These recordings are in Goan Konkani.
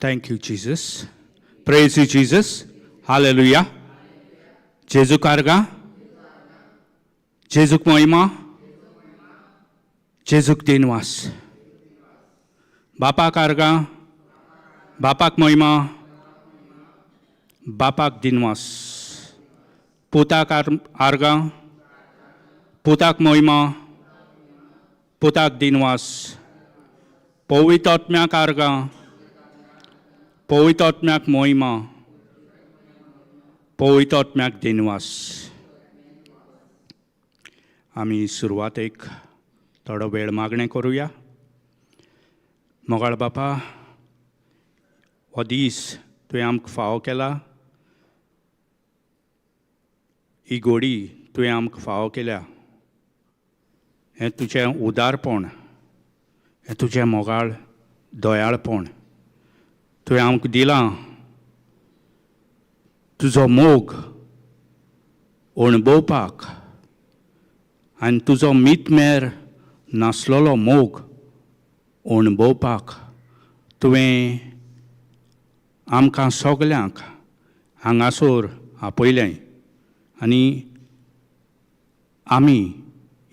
Thank you Jesus. Praise you Jesus. Hallelujah. जेजू कारगा, जेजूक महिमा, जेजूक दिनवास. बापाक आर्गां, बापाक महिमा, बापाक दिनवास. पुताक आर्गां, पुताक महिमा, पुताक दिनवास. पवित्र आत्म्याक आर्गां, पवित्र आत्म्याक महिमा, पवित्र आत्म्याक दिनवास. आमी सुरवातेक थोडो वेळ मागणें करुया. मोगाळ बापा, हो दीस तुवें आमकां फावो केला, ही गोडी तुवें आमकां फावो केल्या. हें तुजें उदारपण, हें तुजें मोगाळ दयाळपण तुवें आमकां दिलां. तुजो मोग अणभवपाक आनी तुजो मीतमेर नासलेलो मोग अणभवपाक तुवें आमकां सगल्यांक हांगासर आपयलें आनी आमी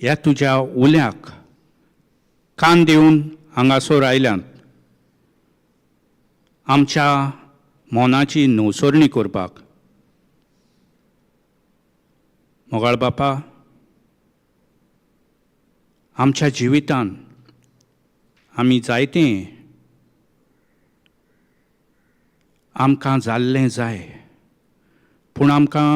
ह्या तुज्या उल्याक कान दिवन हांगासर आयल्यात आमच्या मनाची नवसरणी करपाक. मोगाळ बापा, आमच्या जिवितान आमी जायतें आमकां जाल्लें जाय, पूण आमकां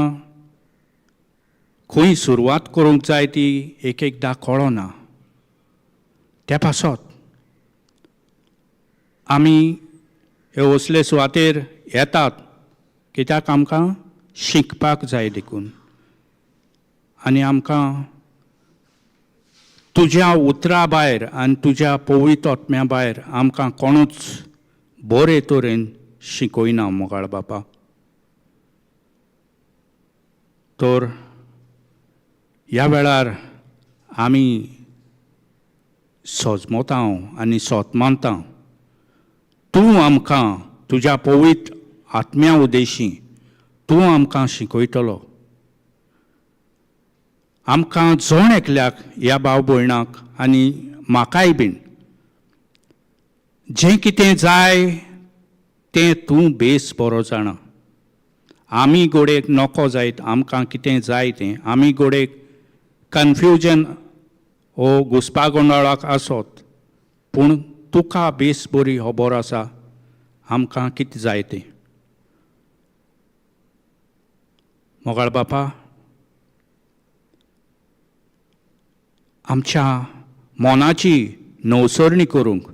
खंय सुरवात करूंक जाय ती एक एकदां कळना. त्या पासत आमी हे असले सुवातेर येतात कित्याक आमकां शिकपाक जाय देखून, आनी आमकां तुज्या उतरा भायर आनी तुज्या पवित्र आत्म्या भायर आमकां कोणूच बरे तरेन शिकयना मोगाळ बापा. तर ह्या वेळार आमी सजमता आनी सोत मानता तूं आमकां तुज्या पवित्र आत्म्या उदेशी तूं आमकां शिकयतलो. आमकां जण एकल्याक ह्या भाव भयणाक आनी म्हाकाय बीन जें कितें जाय तें तूं बेस बरो जाणा. आमी गोडेक नको जायत आमकां कितें जाय तें, आमी गोडेक कन्फ्युजन हो घुसपा गोंदळाक आसत, पूण तुका बेस बरी खबर आसा आमकां कितें जाय तें. मोगाळ बापा, आमच्या मनाची नवसरणी करूंक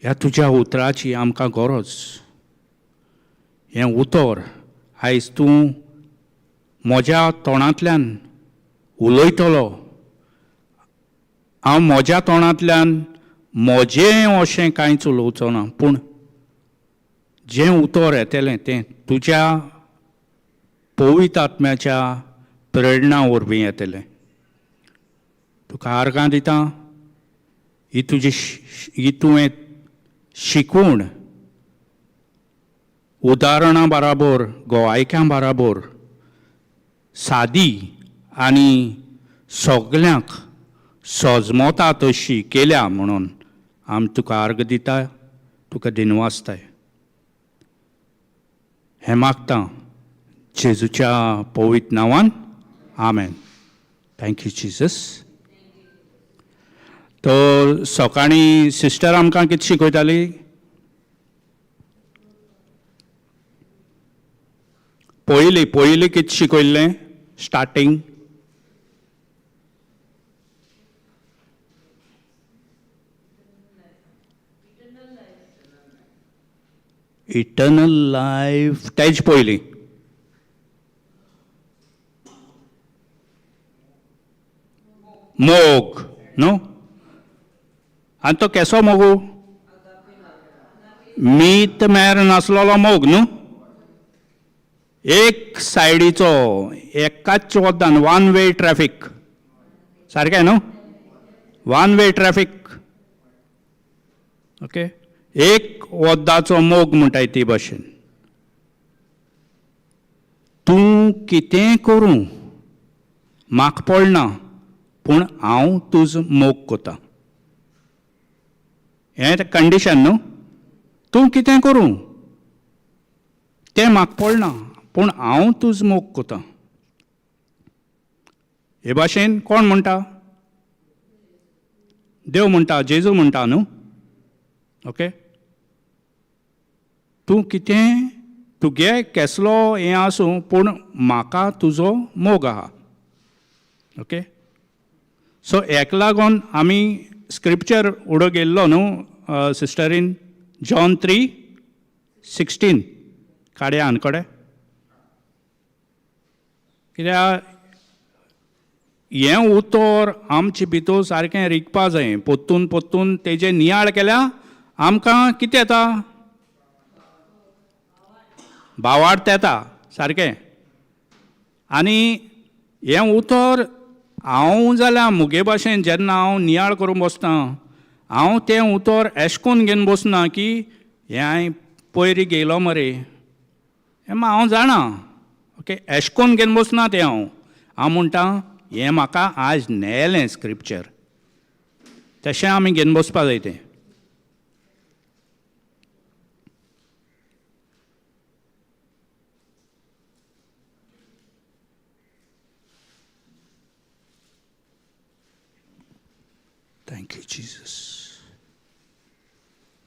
ह्या तुज्या उतराची आमकां गरज. हें उतर आयज तूं म्हज्या तोंडांतल्यान उलयतलो, हांव म्हज्या तोंडांतल्यान म्हजें अशें कांयच उलोवचो ना, पूण जें उतर येतलें तें तुज्या पवित्र आत्म्याच्या प्रेरणा वरवीं येतलें. तुका आर्गां दिता, ही तुजी ही तुवें शिकवण उदाहरणां बराबर गोवायक्यां बराबर सादी आनी सगल्यांक सजमता तशी केल्या म्हणून आमी तुका आर्ग दिता, तुका दिनवासताय. हें मागता जेजूच्या पवित्र नांवान, आमेन. Thank you Jesus. तर सकाळीं सिस्टर आमकां कितें शिकयताली? पयलीं पयलीं कितें शिकयल्लें स्टार्टींग? इटर्नल लायफ तेज पयलीं. मोग न्हू, आनी तो केसो मोगू? मीत मेर नासलेलो मोग न्हू, एक सायडीचो एकाच वद्दान वन वे ट्रॅफीक, सारकें न्हू? One way traffic. Okay, एक वद्दाचो मोग म्हणटाय ती भाशेन. तूं कितेंय करूं म्हाका पडना, पूण हांव तुजो मोग कोता. हें कंडिशन न्हू. तूं कितें करूं तें म्हाका पडना, पूण हांव तुजो मोग कोता. हे भाशेन कोण म्हणटा? देव म्हणटा, जेजू म्हणटा न्हू. ओके, तूं कितें तुगे केसलो हें आसूं, पूण म्हाका तुजो मोग आहा. ओके, सो हेका लागून आमी स्क्रिप्चर उडो गेल्लो न्हू सिस्टरीन, जॉन 3:16 काडया आनकडे. कित्याक हें उतर आमचे भितर सारकें रिगपा जाय. पोत्तून पोत्तून तेजें नियाळ केल्या आमकां कितें येता? भावार्थ येता सारकें. आनी हें उतर हांव जाल्यार मुगे भाशेन जेन्ना हांव नियाळ करूंक बसता, हांव तें उतर एशकोन घेवन बसना की हें हांवें पयर घेयलो मरे, हें हांव जाणा. ओके, एशकोन घेवन बसना तें हांव. हांव म्हणटा हें म्हाका आज नेलें स्क्रिप्चर, तशें आमी घेवन बसपा जाय तें. Thank you, Jesus.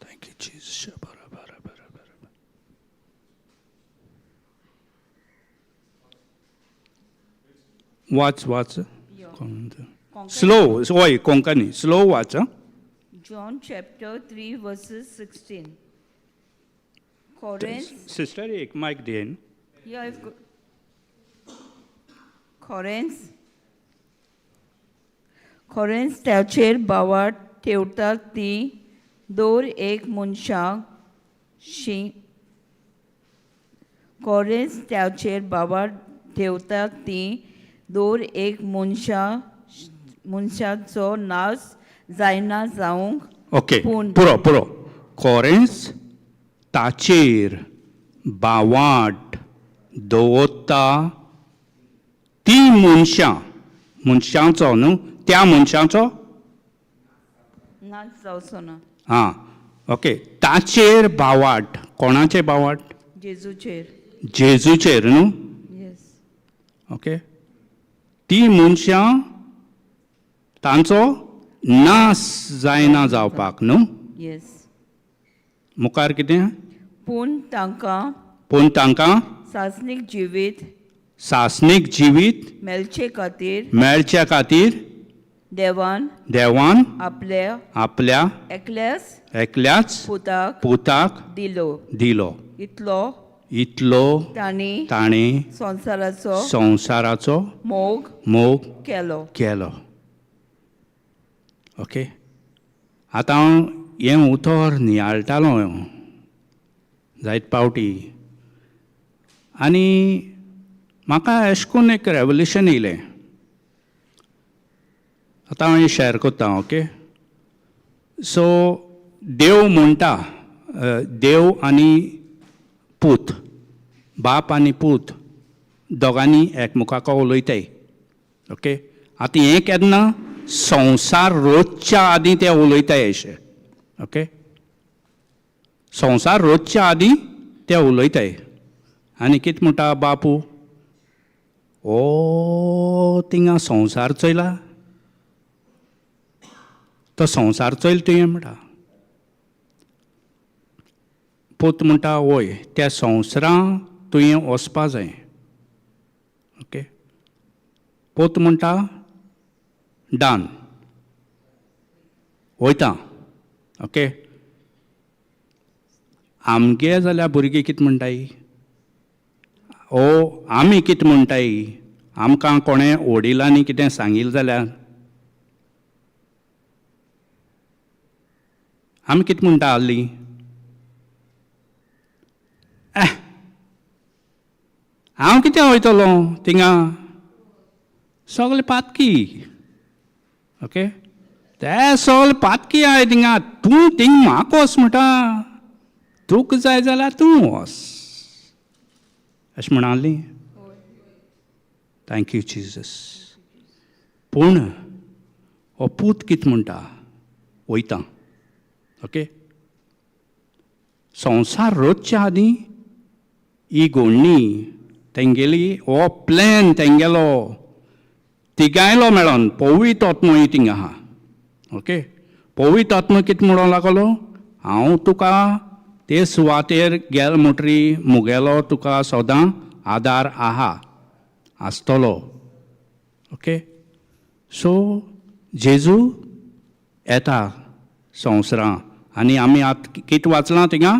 Thank you, Jesus. वाच वाच स्लो. हय, कोंकणी स्लो वाच. John chapter 3 verses 16. Corinth, sister एक मायक दी. Yeah, I've got. Corinth, Corinth त्याचेर बावाट ठेवतात ती दर एक मनशाक शी कोरेंस त्याचेर बावाट ठेवतात ती दर एक मनशाचो नाश जायना जावंक. ओके. पूण पुरो पुरो. कोरेंस ताचेर बावाट दवरता ती मनशां, मनशांचो न्हू, त्या मनशांचो नाश जावचो ना. आं, ओके. ताचेर बावाट, कोणाचेर बावाट? जेजूचेर. जेजूचेर न्हू. येस. ओके, ती मनशां तांचो नाश जायना जावपाक न्हू. येस. मुखार कितें? पूण तांकां पूण तांकां सासणीक जिवीत सासणीक जिवीत मेळचे खातीर मेळच्या खातीर देवान देवान आपल्या आपल्या एकल्याच एकल्याच पुताक पुताक दिलो. दिलो. इतलो इतलो तांणी ताणें संवसाराचो संवसाराचो मोग मोग केलो. केलो. ओके, आतां हांव हें उतर नियाळटालो जायत पावटी आनी म्हाका अशें करून एक रेवल्युशन येयलें. आतां हांव हें शॅर करता. ओके, सो देव म्हणटा, देव आनी पूत, बाप आनी पूत दोगांनी एकमुखाक उलयताय. ओके, आतां हें केन्ना संवसार रोजच्या आदीं ते उलयताय अशें. ओके, संवसार रोजच्या आदीं ते उलयताय. आनी कितें म्हणटा बापू? ओ थिंगा संवसार चोयला, तो संवसार चोयल तुवें म्हणटा. पूत म्हणटा वय, त्या संवसारां तुवें वचपा जाय. ओके, पूत म्हणटा डन, वयता. ओके, आमगे जाल्यार भुरगीं कितें म्हणटाय? ओ आमी कितें म्हणटाय? आमकां कोणें वडिलांनी कितें सांगिल्लें जाल्यार आमी कितें म्हणटा आहलीं? हांव कितें वयतलो थिंगा, सगळे पातकी. ओके, ते सगळे पातकी आहाय थिंगा, तूं थिंग म्हाका वच म्हणटा, तुका जाय जाल्यार तूं वच, अशें म्हणाली. Thank you Jesus. पूण हो पूत कितें म्हणटा, वयता. ओके, संवसार रचच्या आदीं ही गोडणी तेंगेली, हो प्लॅन तेंगेलो तिगायलो मेळोन पवित्र आत्मोय थिंगा आहा. ओके, पवित्र आत्मो कितें म्हणूंक लागलो, हांव तुका ते सुवातेर गेल म्हणटरी मुगेलो तुका सदां आदार आहा आसतलो. ओके, सो जेजू येता संवसारां आनी आमी आतां कितें वाचलां थिंगा,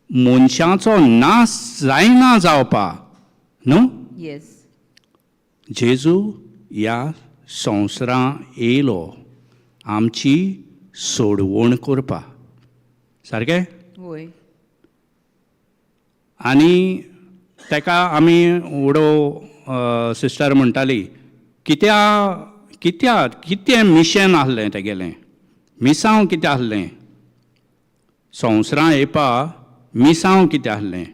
मनशाचो नाश जायना जावपा न्हू. येस. जेजू ह्या संवसारां येयलो आमची सोडवण करपा, सारकें? वय. आनी ताका आमी उडो सिस्टर म्हणटाली, कित्या कित्या कितें मिशन आसलें तेगेलें, मिसांव कितें आसलें, संवसारां येवपा मिसांव कितें आसलें?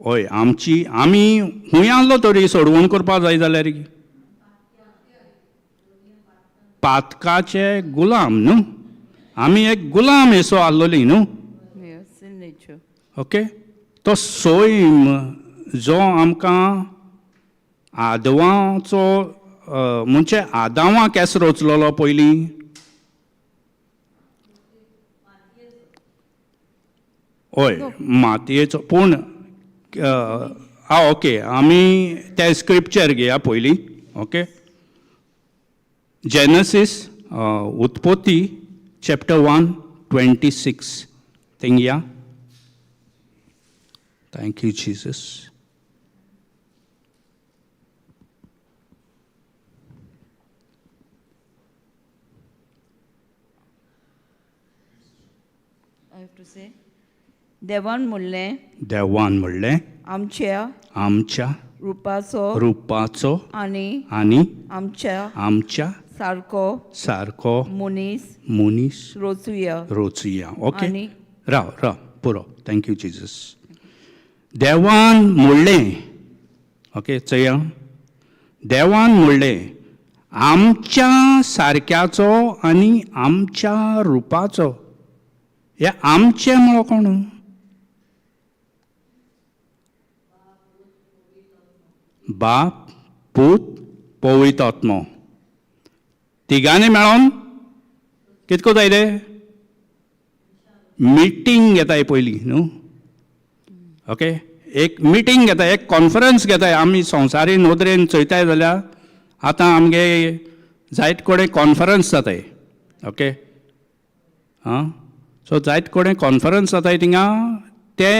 हय, आमची आमी खूंय आसलो तरी सोडवण करपा जाय जाल्यार पातकाचे गुलाम न्हू, आमी एक गुलाम येसो आसलोली न्हू. Yes, in nature. Okay, तो सैम जो आमकां आदवाचो म्हणजे आदांवा केसो रचलोलो पयलीं, हय मातयेचो. पूण आं ओके, आमी ते स्क्रिप्चर घेया पयलीं. ओके, जेनसीस उत्पत्ती चॅप्टर 1 26 थिंग या. Thank you Jesus. I have to say, देवान म्हणलें, देवान म्हणलें, आमच्या आमच्या रुपाचो रुपाचो आनी आनी आमच्या आमच्या सारको सारको मनीस मनीस रचुया. रोचुया. ओके, आनी राव राव पुरो. Thank you Jesus. देवान म्हणलें, ओके चया, देवान म्हणलें आमच्या सारक्याचो आनी आमच्या रुपाचो. हे आमचें म्हणो कोण? बाप, पूत, पवित्र आत्मो, तिगांनी मेळोन कितको जाय रे मिटींग घेताय पयलीं न्हू. ओके, एक मिटींग घेताय, एक कॉन्फरन्स घेताय. आमी संवसारी नदरेन चोयताय जाल्यार आतां आमगे जायत कडेन कॉन्फरन्स जाताय. ओके, आं, सो जायत कडेन कॉन्फरन्स जाताय, थिंगा ते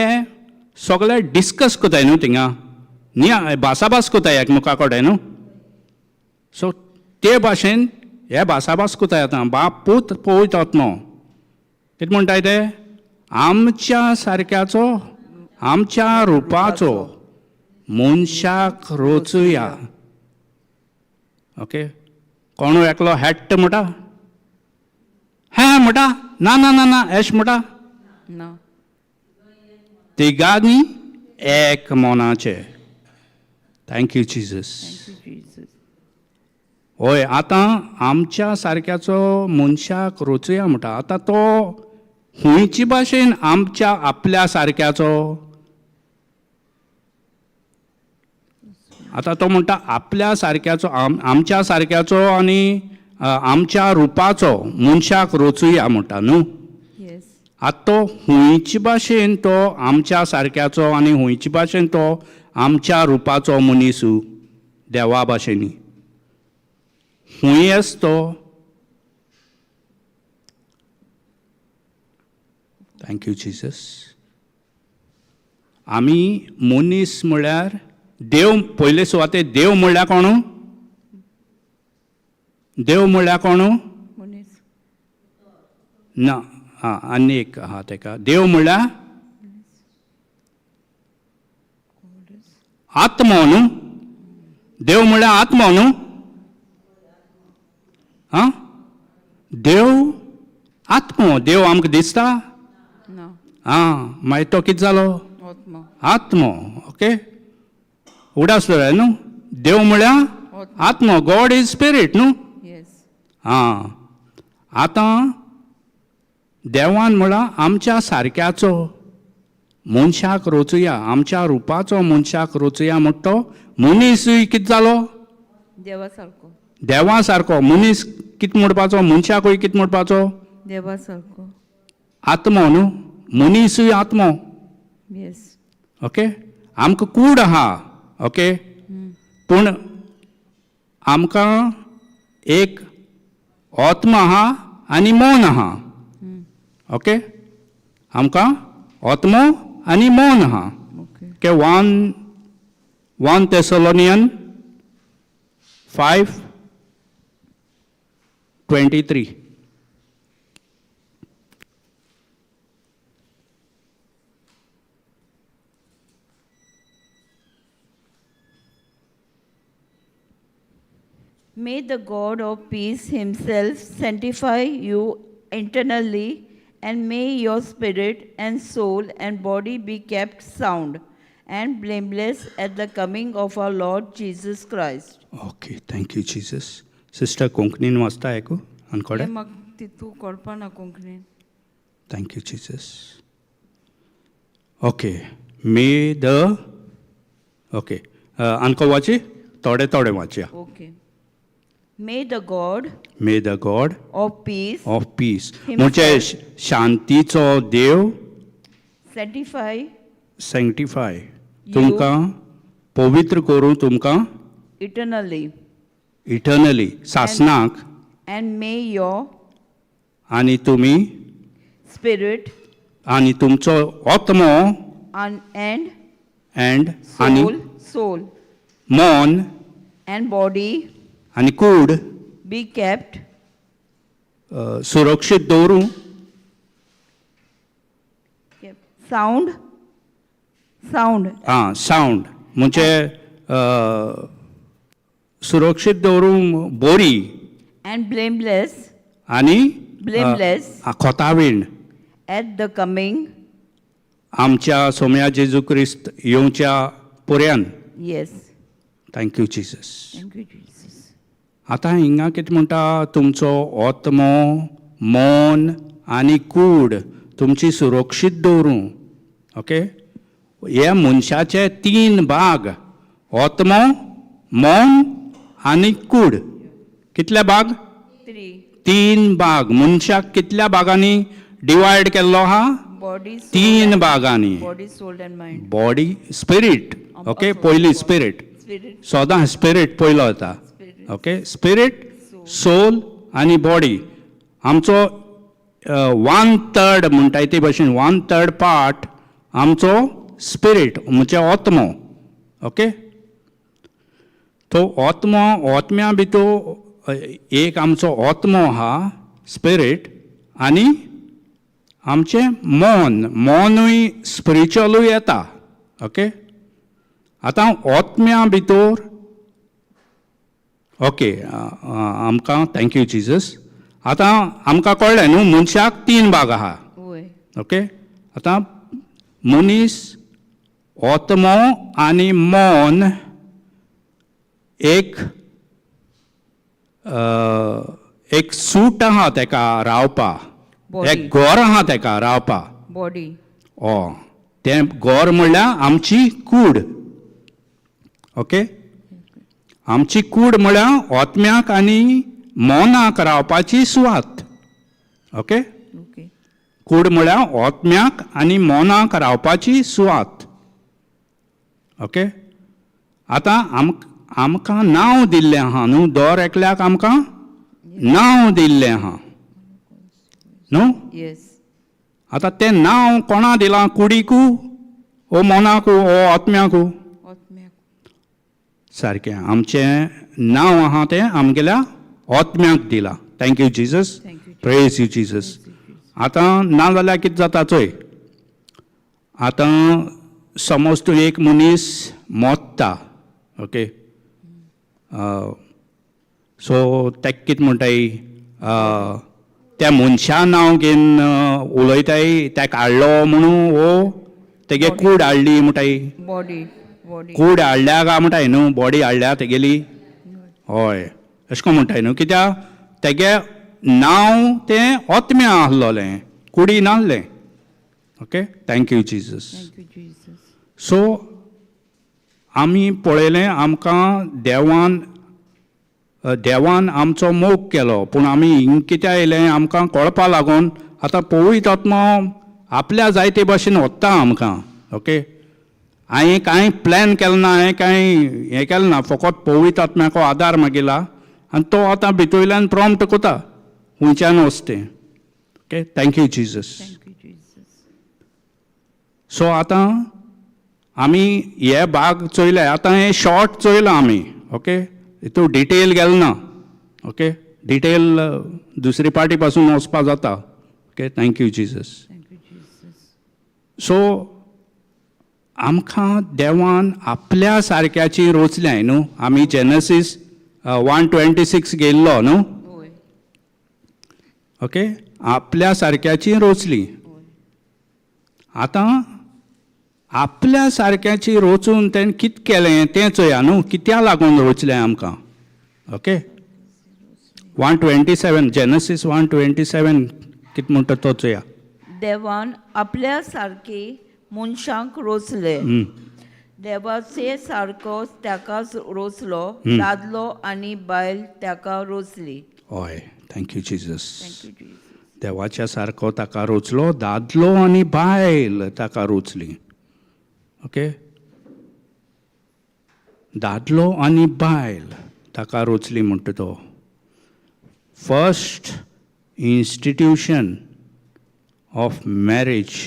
सगळे डिस्कस कोताय न्हू, थिंगा न्ही भासाभास कोताय एकमेका कडेन न्हू. सो ते भाशेन हे भासाभास कोताय आतां बाप, पूत, पवित्र आत्मो. कितें म्हणटाय ते, आमच्या सारक्याचो आमच्या रुपाचो मनशाक रोचुया. ओके, कोणू एकलो हॅट्ट म्हणटा, हें म्हणटा, ना ना ना ना एश म्हणटा ना. तिगांनी एक मनाचे. Thank you Jesus. Thank you Jesus. हय, आतां आमच्या सारक्याचो मनशाक रोचुया म्हणटा. आतां तो खुंयचे भाशेन आमच्या आपल्या सारक्याचो? आतां तो म्हणटा आपल्या सारक्याचो, आमच्या सारक्याचो आनी आमच्या रुपाचो मनशाक रोचुया म्हणटा न्हू. येस. आतां तो खुंयचे भाशेन तो आमच्या सारक्याचो आनी खुंयचे भाशेन तो आमच्या रुपाचो मनीस देवा भाशेनी खूंय आस तो? Thank you Jesus. आमी मनीस म्हळ्यार देव, पयले सुवातेर देव म्हळ्यार कोण? देव म्हळ्यार कोण? मनीस. ना, आं, आनी एक आहा तेका. देव म्हळ्यार आत्मो न्हू. देव म्हणल्यार आत्मो न्हू. आं, देव आत्मो. देव आमकां दिसता ना. आं, मागीर तो कितें जालो? आत्मो. आत्मो. ओके, उडास दवराय न्हू, देव म्हळ्यार आत्मो. गॉड is spirit न्हू. येस. आं, आतां देवान म्हळां आमच्या सारक्याचो मनशाक रोचुया, आमच्या रुपाचो मनशाक रोचुया. म्हणटा तो मनीसूय कितें जालो? देवा सारको. देवा सारको. मनीस कितें म्हणपाचो? मनशाकूय कितें म्हणपाचो? देवा सारको. आत्मो न्हू, मनीसूय आत्मो. येस. ओके, आमकां कूड आहा, ओके, पूण आमकां एक आत्मा आहा आनी मन आहा. ओके, आमकां आत्मो आनी मन आहा. Okay. Okay, 1 Thessalonian 5:23. May the God of peace himself sanctify you internally, and may your spirit and soul and body be kept sound and blameless at the coming of our Lord Jesus Christ. Okay, thank you Jesus. Sister कोंकणीन वाचता आयकू आनकोडे. म्हाका तितू कळपा ना कोंकणीन. Thank you Jesus. Okay, may the, okay, आनको वाची, थोडे थोडे वाचया. Okay. May the God May the God of peace of peace म्हणजे शांतीचो देव sanctify sanctify तुमकां पवित्र करूं तुमकां eternally, eternally सासनाक and may your आनी तुमी spirit आनी तुमचो आत्मो and and आनी soul मन and body आनी कूड be kept सुरक्षीत दवरूं sound आं, सावंड म्हणजे सुरक्षीत दवरूं बोरी and blameless आनी blameless खोतावीण at the coming आमच्या सोम्या जेजू क्रिस्त येवच्या पुऱ्यान. Yes. Thank you Jesus. Thank you Jesus. आतां हिंगा कितें म्हणटा, तुमचो आत्मो मन आनी कूड तुमची सुरक्षीत दवरूं. ओके, हे मनशाचे तीन भाग, आत्मो मन आनी कूड. कितले भाग? 3. तीन भाग. मनशाक कितल्या भागांनी डिवायड केल्लो आहा? Body, soul, तीन भागांनी. Body, soul and mind. Body, spirit. Okay, पयली स्पिरीट. स्पिरिट. सदां स्पिरीट पयलो येता. स्पिरिट. ओके, स्पिरीट, सोल आनी बॉडी. आमचो 1/3 म्हणटा ते भशेन 1/3 पार्ट आमचो स्पिरीट म्हणजे आत्मो. ओके, तो आत्मो, आत्म्या भितर एक आमचो आत्मो आहा स्पिरीट आनी आमचें मन, मनूय स्पिरिच्युअलूय येता. ओके, आतां आत्म्या भितर, ओके, आमकां thank you Jesus. आतां आमकां कळ्ळें न्हू मनशाक तीन भाग आहा. वय. ओके, आतां मनीस आत्मो आनी मन एक एक सूट आहा तेका रावपा, Body. एक घर आहा तेका रावपा. बॉडी. ओ तें घर म्हणल्यार आमची कूड. ओके, आमची कूड म्हळ्यार आत्म्याक आनी मनाक रावपाची सुवात. Okay, okay. कूड म्हळ्यार आत्म्याक आनी मनाक रावपाची सुवात. ओके, आतां आमकां नांव दिल्लें आहा न्हू, दर एकल्याक आमकां नांव दिल्लें आहा न्हू. येस. आतां तें नांव कोणा दिलां, कुडीकू ओ मनाकू ओ आत्म्याकू? आत्म्याक. सारकें, आमचें नांव आहा तें आमगेल्या आत्म्याक दिलां. Thank you Jesus. Thank you. Praise you Jesus. आतां ना जाल्यार कितें जाता चोय, आतां समज तूं एक मनीस मोत्ता, ओके, सो तेक कितें म्हणटाय, त्या मनशा नांव घेवन उलयताय, तेका हाडलो म्हणून वो तेगे कूड हाडली म्हणटाय. Body, body. कूड हाडल्या काय म्हणटाय न्हू, बॉडी हाडल्या तेगेली. हय, अशें कोन म्हणटाय न्हू, कित्याक तेगे नांव तें ओत्म्या आहलोलें, कुडी नासलें. Okay, thank you Jesus. Thank you, Jesus. So आमी पळयलें, आमकां देवान देवान आमचो मोग केलो, पूण आमी हिंग कित्याक येयलें आमकां कळपा लागून. आतां पवित्र आत्मो आपल्या जायते भाशेन वता आमकां. ओके, हांवें कांय प्लॅन केलें ना, हांवें कांय हें केलें ना, फकत पवित्र आत्म्याको आदार मागिला आनी तो आतां भितरल्यान प्रॉम्प्ट कोता खंयच्यान वच तें. Okay, thank you Jesus. Thank you, Jesus. So आतां आमी हे भाग चोयले, आतां हे शॉर्ट चोयलां आमी. ओके, हितू डिटेल गेल ना. ओके, डिटेल दुसरी पार्टी पासून वचपा जाता. Okay, thank you Jesus. Thank you, Jesus. So आमकां देवान आपल्या सारक्याची रोचल्याय न्हू. आमी जेनसीस 1:26 गेल्लो न्हू. होय. ओके, आपल्या सारक्याची रोचली. आतां आपल्या सारक्याची रोचून तेणें कितें केलें तें चोया न्हू, कित्या लागून रोचलें आमकां. ओके, 1:27, जेनसीस 1:27 कितें म्हणटा तो चोया. देवान आपल्या सारकी मनशांक रोचले. देवाचे सारको ताका रोचलो, दादलो आनी बायल ताका रोचली. हय, thank you Jesus. Thank you, Jesus. देवाच्या सारको ताका रोचलो, दादलो आनी बायल ताका रोचली. ओके, दादलो आनी बायल ताका रोचली म्हणटा तो. फर्स्ट institution of marriage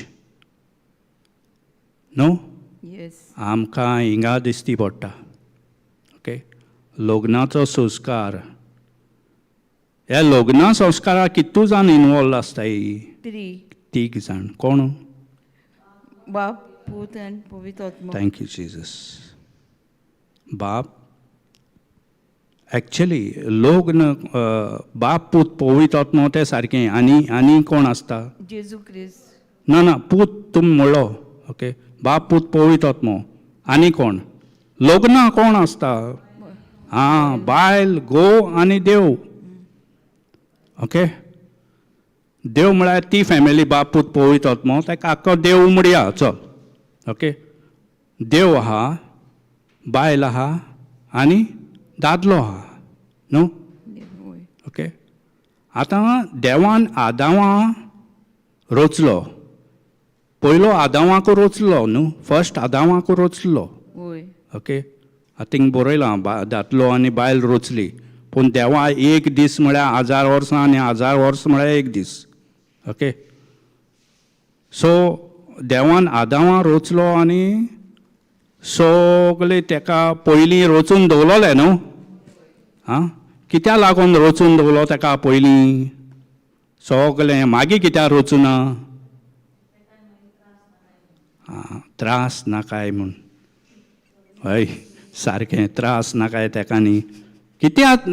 न्हू. येस. आमकां हिंगा दिश्टी पडटा. ओके, लग्नाचो संस्कार, ह्या लग्ना संस्काराक कितू जाण इनवॉल्व आसताय? थ्री. तीग जाण. कोण? बाप, पूत आनी पवित्र आत्मा. Thank you Jesus. बाप, एक्चुली लग्न बाप, पूत, पवित्र आत्मो तें सारकें. आनी आनी कोण आसता? जेजू क्रिस्त. ना ना, पूत तुमी म्हणलो. ओके, बाप, पूत, पवित्र आत्मो, आनी कोण लग्नां कोण आसता? आं, बायल, घोव आनी देव. ओके, देव म्हळ्यार ती फॅमिली, बाप, पूत, पवित्र आत्मो, ताका आख्खो देव म्हणया चल. ओके, देव आहा, बायल आहा आनी दादलो आहा न्हू. होय. ओके, आतां देवान आदांवा रोचलो, पयलो आदांवाक रोचलो न्हू, फर्स्ट आदांवाक रोचलो. होय. ओके, आतां थिंग बरयलां, दादलो आनी बायल रोचली, पूण देवा एक दीस म्हळ्यार हजार वर्सां आनी हजार वर्स म्हळ्यार एक दीस. ओके, सो देवान आदांवा रोचलो आनी सगळे तेका पयलीं रोचून दवरलें न्हू. आं, कित्या लागून रोचून दवरलो तेका पयलीं सगळें, मागीर कित्याक रोचूना? आं, त्रास नाकाय म्हूण. हय, सारकें, त्रास नाकाय तेका न्ही. कित्याक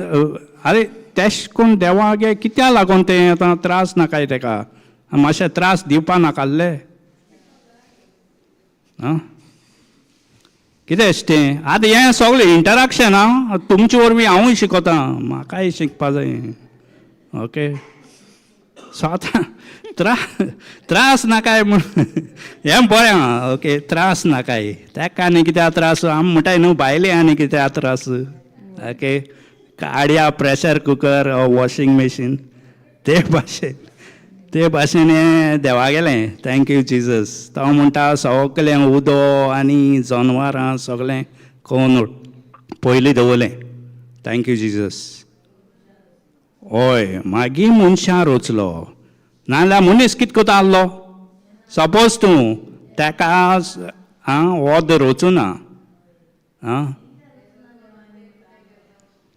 आरे तेश कोण देवा गे, कित्याक लागून तें आतां त्रास नाकाय तेका, मातशें त्रास दिवपा नाकाल्ले? आं, कितें अशें तें आतां हें सगळें इंटराक्शन. आं, तुमचे वरवीं हांवूय शिकता, म्हाकाय शिकपा जाय. ओके, सो आतां त्रास नाकाय म्हूण हें बरें आं. ओके, त्रास नाकाय तेका आनी कित्याक त्रास? आमी म्हणटाय न्हू बायले आनी कित्याक त्रास? ओके, काडया प्रेशर कुकर, वॉशिंग मशीन, ते भाशेन हें देवा गेलें. Thank you Jesus. तो म्हणटा सगलें उदो आनी जनवरां सगलें कोन पयलीं दवरलें. Thank you Jesus. हय, मागीर मनशां रोचलो, नाजाल्यार मनीस कित कोता आहलो? सपोज तूं तेका आं वोद रोचूना आं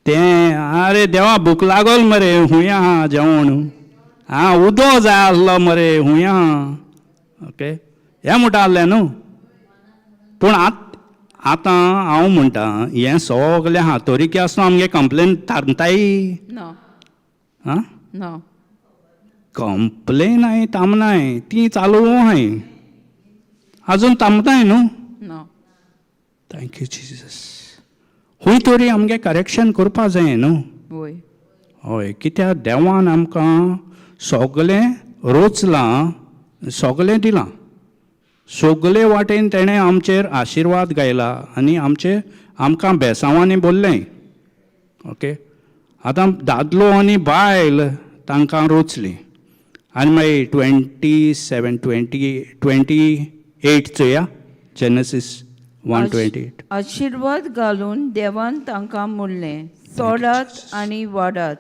तें, आरे देवा भूक लागोल मरे, हुंय आहा जेवण? आं, उदो जाय आसलो मरे, हुंय आहा? ओके, हें म्हणटा आहलें न्हू. पूण आत आतां हांव म्हणटा हें सगलें आहा तरीकी आसतना आमगे कंप्लेन थारताय. ना. आं? ना. कंप्लेन हांवें थांबनाय, ती चालू आहाय आजून, थांबताय न्हू. ना. Thank you Jesus. खूंय तरी आमगे करेक्शन करपा जाय न्हू. वय. हय, कित्याक देवान आमकां सगलें रोचलां, सगलें दिलां, सगले वाटेन तेणें आमचेर आशिर्वाद गायला आनी आमचे आमकां बेसांवांनी बोल्लें. ओके, आतां दादलो आनी बायल तांकां रोचलीं आनी मागीर 27, 28 चोया, जेनसीस 1:28. आशिर्वाद घालून देवान तांकां म्हणलें, सोडात आनी वाडात,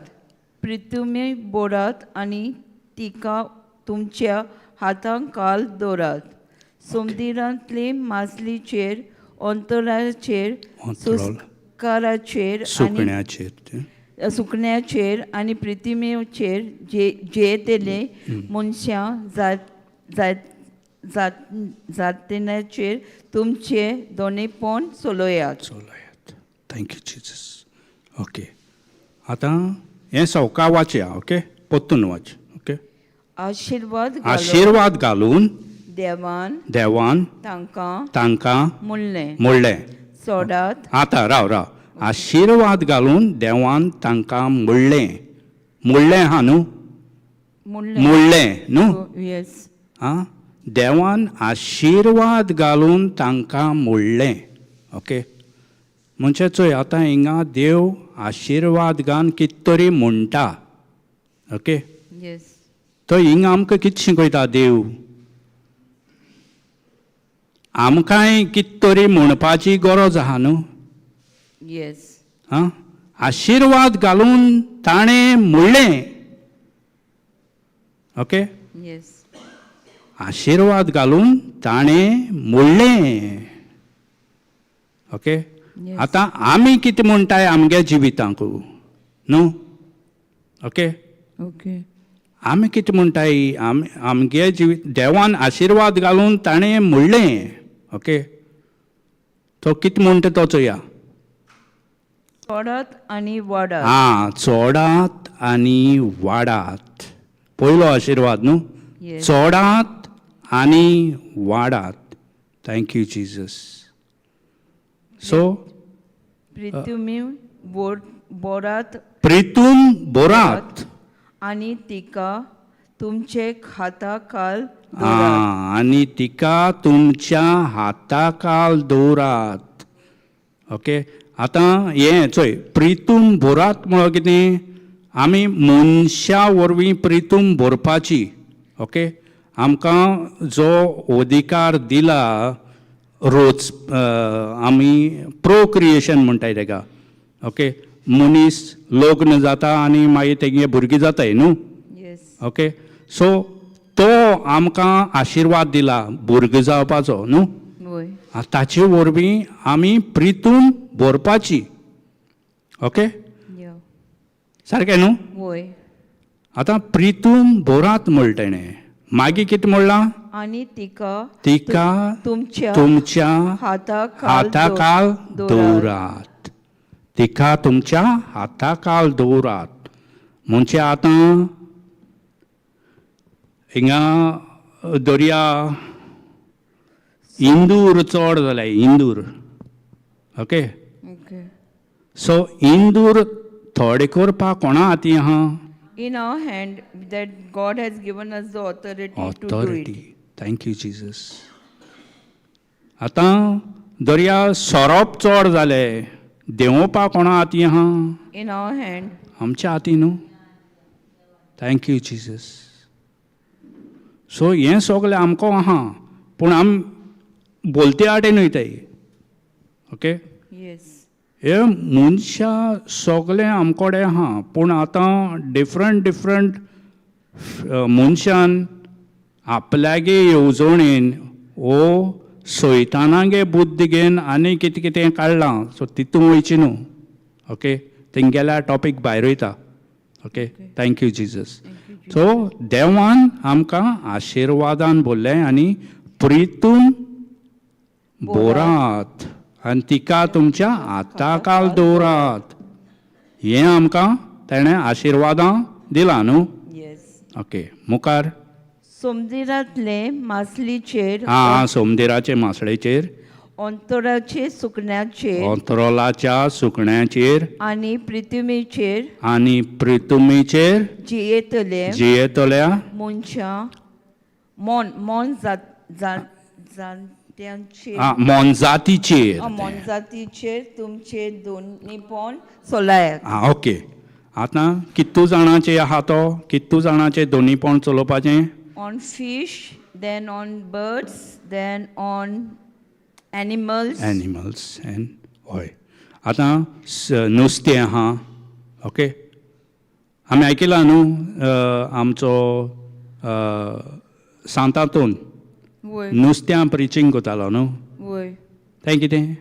पृथ्वी बोडात आनी तिका तुमच्या हातांक काल दवरात, समुद्रांतले मासलीचेर, अंतराचेर, अंतराळ. सुस्काराचेर आनी सुकण्याचेर तें. सुकण्याचेर आनी प्रतिमेचेर जे जेतले मनशां जात जात जात जातीनाचेर तुमचे दोनीपण चलयात. चलयात. Thank you Jesus. Okay, आतां हें सवका वाचया. ओके, परतून वाच. ओके. आशिर्वाद घालून आशिर्वाद घालून देवान देवान तांकां तांकां म्हणलें, म्हणलें, सोडात. आतां राव राव. आशिर्वाद घालून देवान तांकां म्हणलें, म्हणलें आहा न्हू? म्हणलें. म्हणलें न्हू? येस. आं, देवान आशिर्वाद घालून तांकां म्हणलें. ओके, म्हणजे चोय आतां हिंगा देव आशिर्वाद घालून कित तरी म्हणटा. ओके. येस. तो हिंगा आमकां कितें शिकयता देव? आमकांय कित तरी म्हणपाची गरज आहा न्हू? येस. आं, आशिर्वाद घालून ताणें म्हणलें. ओके. येस. आशिर्वाद घालून ताणें म्हणलें. ओके. Yes. आतां आमी कितें म्हणटाय आमगे जिवितांक न्हू? ओके. ओके. आमी कितें म्हणटाय आम आमगे जिवीत? देवान आशिर्वाद घालून ताणें म्हणलें. ओके, तो कितें म्हणटा तो चोया. सोडात आनी वाडात. आं, चोडात आनी वाडात. पयलो आशिर्वाद न्हू? Yes. चोडात आनी वाडात. Thank you Jesus. सो पृथ्वी बोरात. प्रितूम बोरात. आनी तिका तुमचे खाता काल दवरात. आं, आनी तिका तुमच्या हाताकाल दवरात. ओके, आतां हें चोय, प्रितूम भोरात म्हणो कितें? आमी मनशा वरवीं प्रितूम भरपाची. ओके, आमकां जो अधिकार दिला रोज आमी प्रोक्रिएशन म्हणटाय तेका. ओके, मनीस लग्न जाता आनी मागीर तेगे भुरगीं जाताय न्हू? येस. ओके, सो तो आमकां आशिर्वाद दिला भुरगो जावपाचो न्हू? वय. ताचे वरवीं आमी प्रितून भरपाची. ओके. या. सारकें न्हू? वय. आतां प्रितूम भरात म्हणलें तेणें, मागीर कितें म्हणलां? आनी तिका तिका तुमच्या तुमच्या हाता काल हाताकाल दवरात. दवरात. तिका तुमच्या हाताकाल दवरात म्हणजे आतां हिंगा दर्या इंदूर चड जाल्या, Indore. Okay. Okay. So Indore थोडे करपाक कोणा हाती आहा? In our hand that God has given us the authority to do it. Authority. Thank you Jesus. आतां दर्या सोरोप चड जाले, देंवोवपाक कोणा हाती आहा? In our hand. आमच्या हाती न्हू? Thank you Jesus. सो हें सगलें आमकां आहा, पूण आम बोलते आटेन वयताय. ओके. येस. हे मनशां सगलें आमकोडे आहा, पूण आतां डिफरंट डिफरंट मनशान आपल्यागे येवजणेन वो सैतानागे बुद्द घेवन आनी कितें कितें काडलां. सो तितून वयचें न्हू. ओके, तेंगेल्या टॉपीक भायर वयता. Okay, thank you Jesus. So देवान आमकां आशिर्वादान बोल्लें आनी प्रितून बोरात. आनी तिका तुमच्या हाताकाल दवरात. हें आमकां तेणें आशिर्वादां दिलां न्हू? येस. ओके, मुखार. सोमदिरांतले मासलीचेर, आं, सोमदिराचे मासळेचेर, अंतराचे सुकण्याचेर, अंतरोलाच्या सुकण्याचेर, आनी पृथ्वीचेर आनी प्रितुमीचेर जियेतले जियेतल्या मनशां मोन मोन जात जात्यांचेर, आं, मोनजातीचेर, मोनजातीचेर तुमचे दोनीपण सोलायात. आं, ओके. आतां कितू जाणाचे आहा तो? कितू जाणाचे दोनीपण चलोवपाचें? On fish, then on birds, then on animals. Animals and, हय. आतां नुस्तें आहा. ओके, आमी आयकलां न्हू, आमचो सांतातून वय. नुस्त्यां प्रिचींग करतालो न्हू? वय. तें कितें?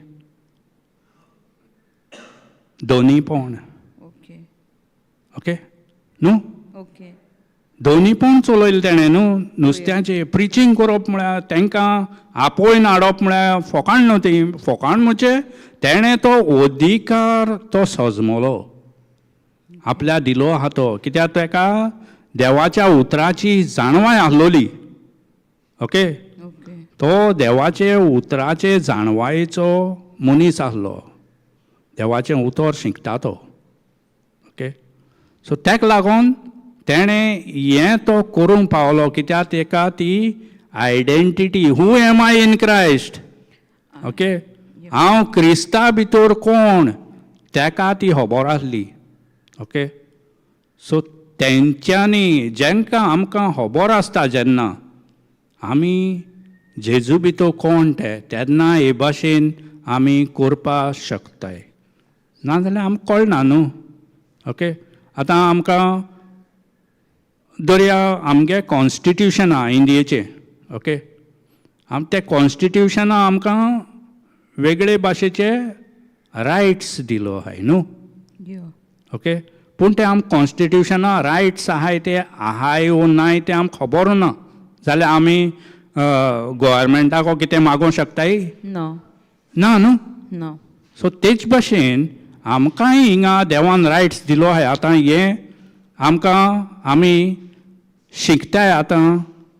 दोनीपण. ओके. ओके न्हू? ओके. दोनीपण चलयलें तेणें न्हू. नुस्त्याचें प्रिचींग करप म्हळ्यार, तांकां आपोवन हाडप म्हळ्यार फोकाण न्हू ती. फोकाण म्हणजे तेणें तो अधिकार तो सजमलो आपल्या दिलो आहा तो, कित्याक ताका देवाच्या उतराची जाणवाय आसलोली. ओके. ओके. तो देवाचे उतराचे जाणवायेचो मनीस आसलो. देवाचें उतर शिकता तो. ओके, सो ताका लागून तेणें हें तो करूंक पावलो, कित्याक ताका ती identity, who am I in Christ. Okay, हांव क्रिस्ता भितर कोण ताका ती खबर आसली. ओके, सो तेंच्यांनी जेंकां आमकां खबर आसता, जेन्ना आमी जेजू भितर कोण ते, तेन्ना हे भाशेन आमी करपाक शकताय. नाजाल्यार आमकां कळना न्हू. ओके, आतां आमकां दर्या आमगे कॉन्स्टिट्युशन आहा इंडियेचें. ओके, आम तें कॉन्स्टिट्युशना आमकां वेगळे भाशेचे रायट्स दिलो आहाय न्हू? यो. ओके, पूण तें आमकां कॉन्स्टिट्युशना रायट्स आहाय ते आहाय वो नाय तें आमकां खबर ना, जाल्यार आमी गोवोरमेंटाक कितें मागोवंक शकताय? ना. ना न्हू? ना. सो तेच भाशेन आमकांय हिंगा देवान रायट्स दिलो आहाय. आतां हें आमकां आमी शिकताय आतां,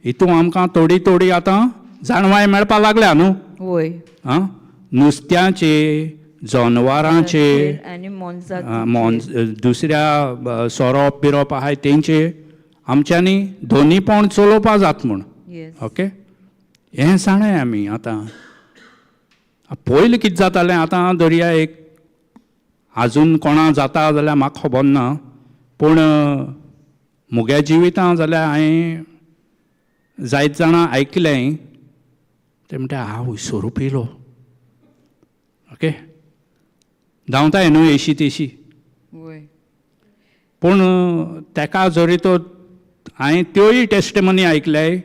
हितून आमकां थोडी थोडी आतां जाणवाय मेळपाक लागल्या न्हू? वय. आं, नुस्त्याचे, जनवरांचे आनी मोनजाती, मोन दुसऱ्या सोरोप बिरोप आहाय तेंचे आमच्यांनी दोनीपण चलोवपा जात म्हूण. येस. ओके, हें जाणाय आमी आतां. पयलीं कितें जातालें, आतां दर्या एक आजून कोणा जाता जाल्यार म्हाका खबर ना, पूण म्हगे जिवितां जाल्यार हांवें जायत जाणां आयकलें, ते म्हणटा, आवय, सोरो पिलो. ओके, धांवताय न्हू येशी तेशी. वय. पूण ताका जरी तो, हांवें त्योय टेस्टमनी आयकल्याय,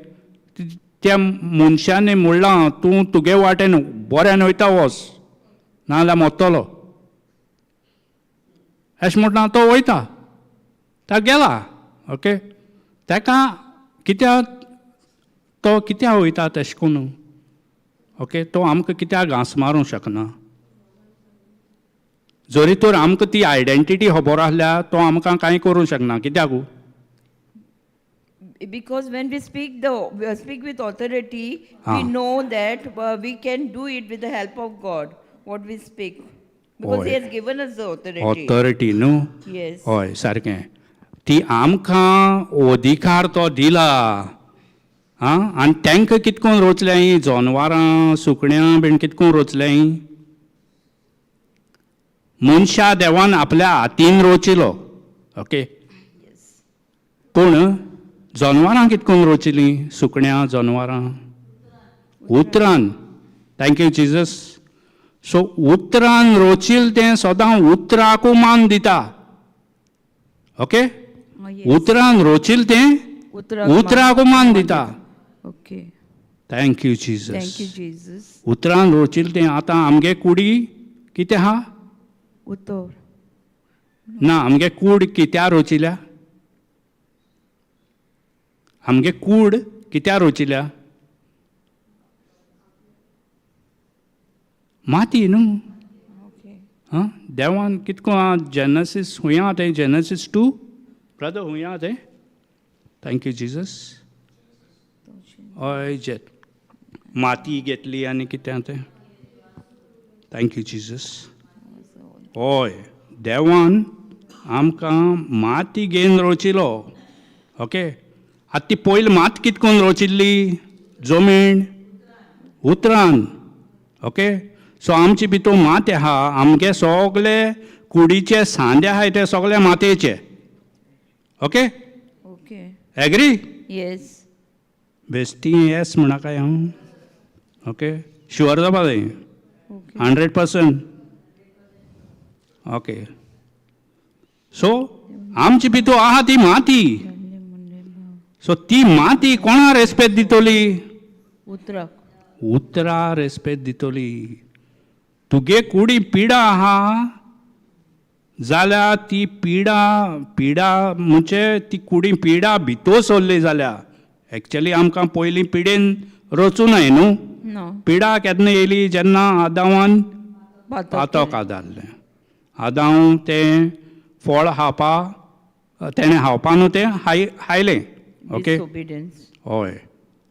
त्या मनशांनी म्हणलां, तूं तुगे वाटेन बऱ्यान वयता वच, नाजाल्यार मरतलो अशें म्हणटा. तो वयता, तो गेला. ओके, ताका कित्याक तो कित्याक वयता तेशें करून? ओके, तो आमकां कित्याक घांस मारूंक शकना? जरी तर आमकां ती आयडेंटिटी खबर आसल्यार तो आमकां कांय करूंक शकना. कित्याक? Because when we speak with authority, we know that we can do it with the help of God, what we speak, because He has given us the authority. Authority न्हू? Yes. हय, सारकें. ती आमकां अधिकार तो दिला. आं, आनी तांकां कितकोन रोचल्याय? जनवरां सुकण्यां बीन कितकोन रोचल्याय? मनशा देवान आपल्या हातीन रोचिलो. ओके, पूण जनवरां कितकोन रोचिलीं? सुकण्यां जनवरां उतरान. Thank you Jesus. सो उतरान रोचील तें सदां उतराकू मान दिता. ओके. Oh, yes. उतरान रोचील तें उतराक उतराकू मान दिता. Okay. Thank you Jesus. Thank you, Jesus. उतरान रोचील तें. आतां आमगे कुडी कितें आहा? उतर. ना, आमगे कूड कित्या रोचिल्या? आमगे कूड कित्या रोचिल्या? माती न्हू. ओके. आं, देवान कितको आं, जेनसीस हुंय आहा तें? जेनसीस 2, ब्रदर, हुंय आहा तें? Thank you Jesus. हय, जे माती घेतली आनी कितें आहा तें. Thank you Jesus. हय, देवान आमकां माती घेवन रोचिलो. ओके, आतां ती पयली मात कित करून रोचिल्ली? जमीण उतरान. ओके, सो आमची भितर माती आहा. आमगे सगले कुडीचे सांदे आहाय ते सगळे मातयेचे. ओके. ओके. एग्री? येस. बेस्टी येस म्हणा काय हांव? ओके, शुअर जावपा जाय. ओके. 100%. ओके, सो आमची भितर आहा ती माती. सो ती माती कोणा रेस्पेद दितली? उतराक. उतरा रेस्पेद दितली. तुगे कुडी पिडा आहा जाल्यार ती पिडा, पिडा म्हणजे ती कुडी पिडा भितर सरली जाल्यार, एक्चुली आमकां पयलीं पिडेन रचूनाय न्हू. ना. पिडा केन्ना येयली? जेन्ना आदावान पातक. पातक आदारलें. आदांव तें फळ खावपा, तेणें खावपा न्हू, तें हाय हायलें. ओके. डिसओबिडियन्स. हय,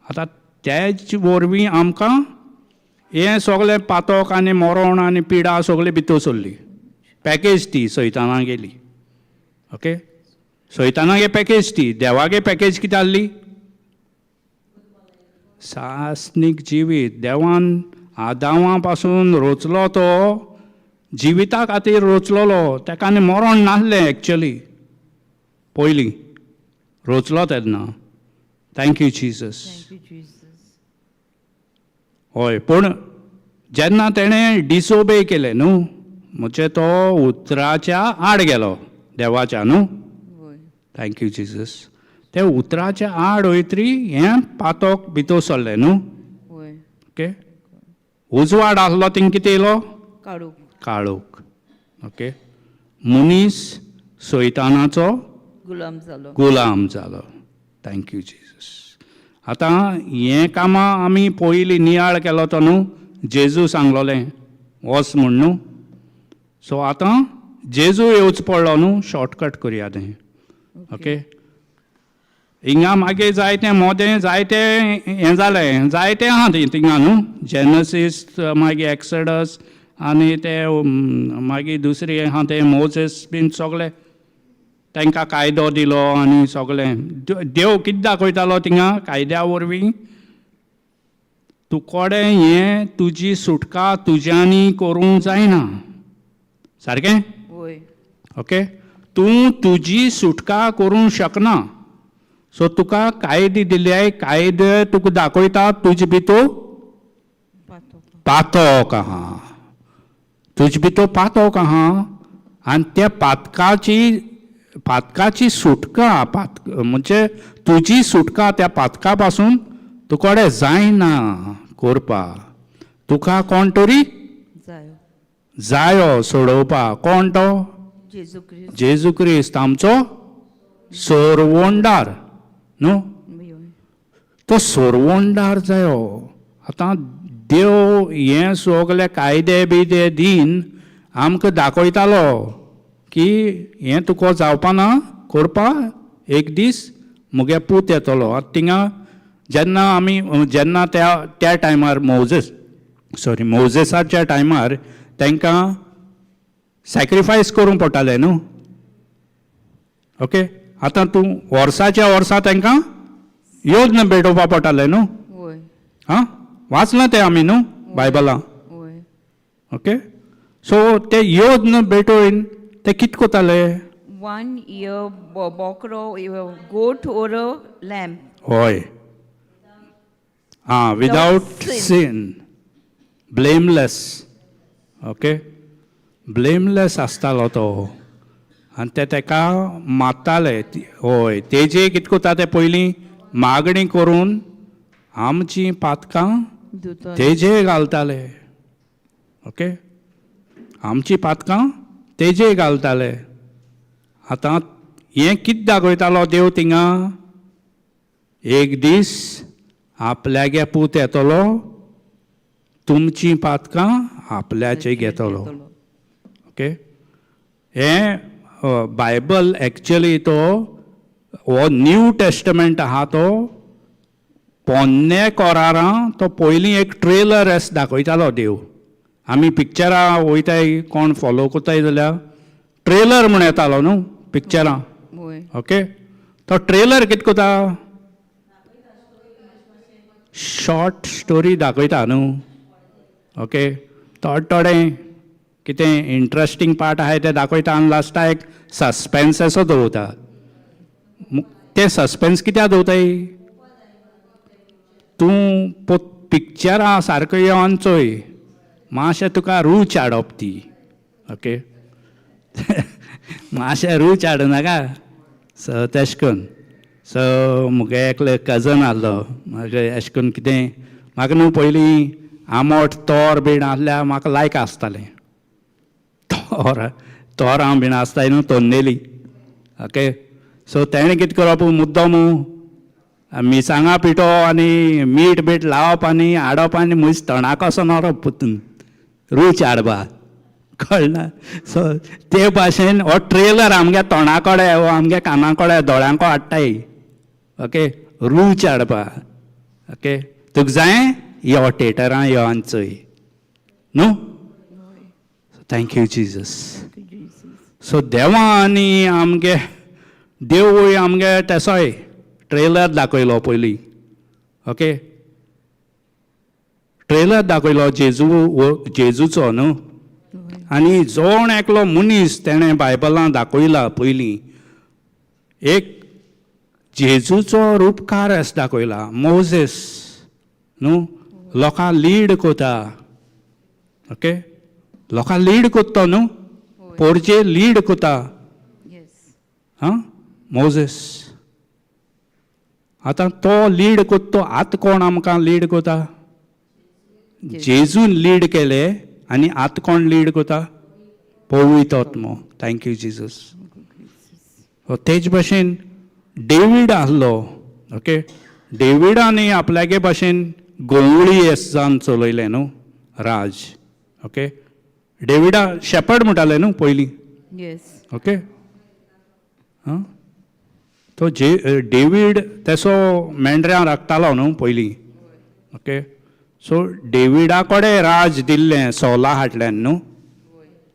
आतां तेच वरवीं आमकां हें सगलें पातक आनी मरण आनी पिडा सगळी भितर सरली. पॅकेज ती सैताना गेली. ओके, सैतानागे पॅकेज ती. देवागे पॅकेज कितें आहली? सासणीक जिवीत. देवान आदावा पासून रोचलो तो जिविता खातीर रोचलोलो. ताका आनी मरण नासलें एक्चुली पयलीं रोचलो तेन्ना. Thank you Jesus. Thank you Jesus. हय, पूण जेन्ना तेणें डिसोबे केलें न्हू, म्हणजे तो उतराच्या आड गेलो देवाच्या न्हू. वय. Thank you Jesus. ते उतराच्या आड वयतरी हें पातक भितर सरलें न्हू. वय. ओके, उजवाड आसलो थिंग कितें येयलो? काडूक. काळोख. ओके, मनीस सैतानाचो गुलाम जालो. गुलाम जालो. Thank you Jesus. आतां हें कामां आमी पयलीं नियाळ केलो तो न्हू, जेजू सांगलोलें वच म्हूण न्हू. सो आतां जेजू येवचो पडलो न्हू, शॉर्टकट करया तें. ओके, हिंगा मागीर जायतें मोदें जायतें हें जालें, जायतें आहा थंय थिंगा न्हू, जेनसीस, मागीर एक्सडस आनी ते मागीर दुसरी आहा ते मोजेस बीन सगळे तांकां कायदो दिलो आनी सगळें. देव कितें दाखयतालो थिंगा कायद्या वरवीं? तूं कोडें हें तुजी सुटका तुज्यांनी करूंक जायना. सारकें? वय. ओके, तूं तुजी सुटका करूंक शकना. सो तुका कायदे दिले, कायदे तुका दाखयता तुजे भितर पातक. पातक आहा, तुजे भितर पातक आहा आनी त्या पातकाची, पातकाची सुटका, पात म्हणजे तुजी सुटका त्या पातका पासून तुकडे जायना करपा. तुका कोण तरी जायो. जायो सोडोवपा. कोण तो? जेजू क्रिस्त. जेजू क्रिस्त आमचो सोरवणदार न्हू. वय. तो सोरवणदार जायो. आतां देव हें सगळे कायदे बियदे दीन आमकां दाखयतालो की हें तुका जावपा ना करपा, एक दीस मुगे पूत येतलो. आतां थिंगा जेन्ना आमी जेन्ना त्या त्या टायमार मोजेस, सॉरी, मोजेसाच्या टायमार तांकां सॅक्रिफायस करूंक पडटालें न्हू. ओके, आतां तूं वर्साच्या वर्सा तांकां योज्न भेटोवपा पडटालें न्हू. वय. आं, वाचलां तें आमी न्हू बायबलां. वय. ओके, सो ते योज्न भेटोवन ते कित कोताले? वन इयर बोकरो, goat or a lamb. हय, आं, without sin. Sin, blameless. Okay, blameless आसतालो तो आनी ते तेका मारताले. हय, तेजे कित कोता ते पयलीं मागणी करून आमचीं पातकां दुतो. तेजे घालताले. ओके, आमची पातकां तेजे घालताले. आतां हें कितें दाखयतालो देव थिंगा? एक दीस आपल्यागे पूत येतलो, तुमचीं पातकां आपल्याचें घेतलो. ओके, हें बायबल एक्चुली तो हो न्यू टेस्टमेंट आहा तो पोन्ने कोरारां तो पयलीं एक ट्रेलर एस दाखयतालो देव. आमी पिक्चरां वयताय, कोण फॉलो कोताय जाल्यार ट्रेलर म्हूण येतालो न्हू पिक्चरां. वय. ओके, तो ट्रेलर कितें कोता, शॉर्ट स्टोरी दाखयता न्हू. ओके, थोडे थोडे कितें इंट्रस्टींग पार्ट आहाय ते दाखयता आनी लास्टाक एक सस्पेन्स असो दवरता. तें सस्पेन्स कित्याक दवरताय, तूं पिक्चरां सारको येवन चोय, मातशें तुका रूच हाडप ती. ओके, मातशें रूच हाडूं नाका. सो तेश करून सो मुगे एकले कजन आहलो, म्हाका एशें करून कितें म्हाका न्हू पयलीं आमोट तोर बीन आहल्यार म्हाका लायक आसतालें. तोर तोरां बीन आसताय न्हू तोन्नेली. ओके, सो तेणें कितें करप, मुद्दम मिरसांगा पिठो आनी मीठ बीठ लावप आनी हाडप आनी म्हज तोंडाक वचोन व्हरप पोत्तून रूच हाडपा, कळना. सो ते भाशेन हो ट्रेलर आमगे तोंडा कडेन हो आमगे काना कडेन दोळ्यांको हाडटाय. ओके, रूच हाडपा. ओके, तुका जाय यो थिएटरां यो आनी चोय न्हू. Thank you Jesus. Thank you Jesus. So देवा आनी आमगे देवूय आमगे तेसोय ट्रेलर दाखयलो पयलीं. ओके, ट्रेलर दाखयलो जेजू जेजूचो न्हू. आनी जोण एकलो मनीस तेणें बायबलां दाखयला पयलीं, एक जेजूचो रुपकार अस दाखयला, मोजेस न्हू, लोकां लीड कोता. ओके, लोकां लीड कोत्तो न्हू, पोरचे लीड कोता. येस. हां, मोजेस आतां तो लीड कोत्तो, आतां कोण आमकां लीड कोता? जेजून लीड केले आनी आतां कोण लीड कोता? पवित्र आत्मो. Thank you Jesus. तेज भाशेन डेवीड आहलो. ओके, डेविडान आपल्यागे भाशेन गोवळी एस जावन चलयलें न्हू राज. ओके, डेविडा शेपर्ड म्हणटाले न्हू पयलीं. येस. ओके, आं, तो जे डेवीड तेसो मेंढऱ्यां राखतालो न्हू पयलीं. ओके, सो डेविडा कडेन राज दिल्लें सोला हाडल्यान न्हू.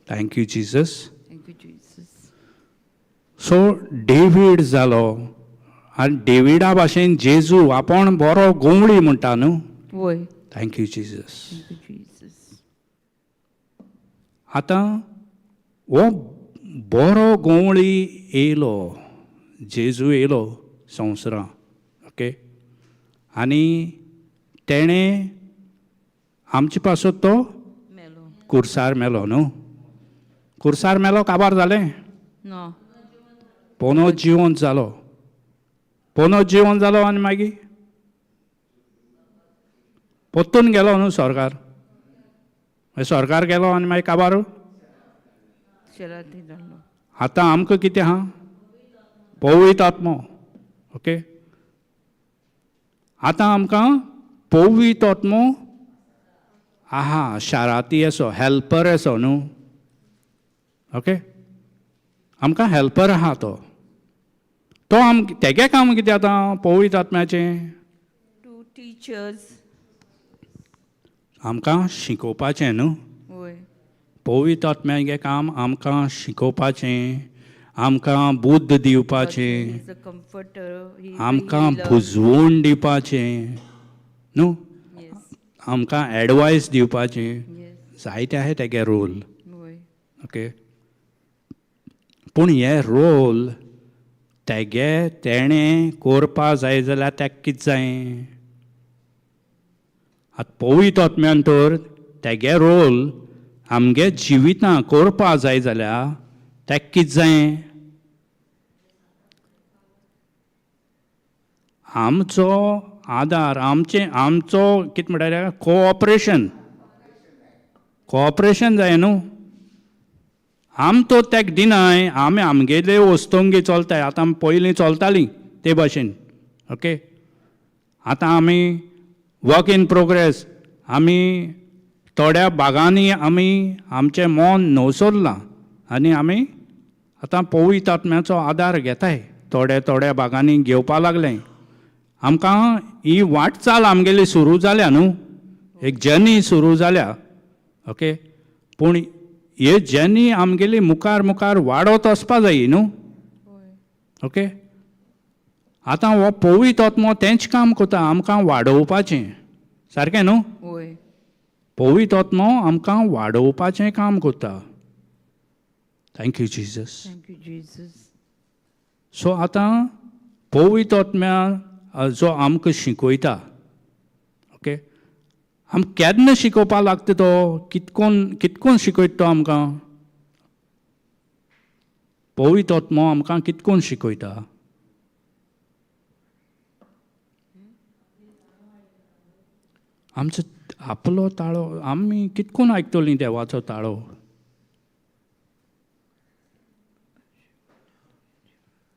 Thank you Jesus. Thank you Jesus. So David जालो आनी डेविडा भाशेन जेजू आपूण बरो गोवळी म्हणटा न्हू. वय. Thank you Jesus. Thank you Jesus. आतां हो बरो गोवळी येयलो, जेजू येयलो संवसारां. ओके, आनी तेणें आमचे पासत तो मेलो. कुर्सार मेलो न्हू. कुर्सार मेलो, काबार जालें? ना. पोनो जिवंत जालो, पोनो जिवंत जालो आनी मागीर पोत्तून गेलो न्हू सरकार. मागीर सरकार गेलो आनी मागीर काबार शेराती जालो. आतां आमकां कितें आहा? पवित्र आत्मो. ओके, आतां आमकां पवित्र आत्मो आहा, शाराती असो हेल्पर असो न्हू. ओके, आमकां हेल्पर आहा तो. तो आम तेगे काम कितें आतां पवित्र आत्म्याचें? Two teach us. आमकां शिकोवपाचें न्हू. वय. पवित्र आत्म्यागें काम आमकां शिकोवपाचें, आमकां बुद्द दिवपाचें, is a comforter. आमकां भुजवण दिवपाचें न्हू, येस. आमकां एडवायस दिवपाचें. येस. जायते आहाय तेगे रोल. वय. ओके, पूण हे रोल तेगे तेणें कोरपा जाय जाल्यार तेका कितें जाय? आतां पवित्र आत्म्यान तर तेगे रोल आमगे जिवितां कोरपा जाय जाल्यार तेका कितें जाय? आमचो आदार, आमचें आमचो कितें म्हणटा तेका कोऑपरेशन, कोऑपरेशन जाय न्हू. आम तो तेका दिनाय, आमी आमगेले वस्तोंगी चलताय. आतां आमी पयलीं चलतालीं ते भाशेन. ओके, आतां आमी वर्क इन प्रोग्रेस, आमी थोड्या भागांनी आमी आमचें मन नवसरलां आनी आमी आतां पवित्र आत्म्याचो आदार घेताय, थोड्या थोड्या भागांनी घेवपा लागलें. आमकां ही वाटचाल आमगेली सुरू जाल्या न्हू, एक जर्नी सुरू जाल्या. ओके, पूण हे जर्नी आमगेली मुखार मुखार वाडत वचपा जाय न्हू. ओके, आतां हो पवित्र आत्मो तेंच काम करता, आमकां वाडोवपाचें. सारकें न्हू? वय. पवित्र आत्मो आमकां वाडोवपाचें काम करता. Thank you Jesus. Thank you Jesus. So आतां पवित्र आत्म्या जो आमकां शिकयता, ओके, आमकां केन्ना शिकोवपा लागता तो, कितकोन कितकोन शिकयता तो आमकां? पवित्र आत्मो आमकां कितकोन शिकयता? आमचो आपलो ताळो आमी कितकोन आयकतलीं देवाचो ताळो?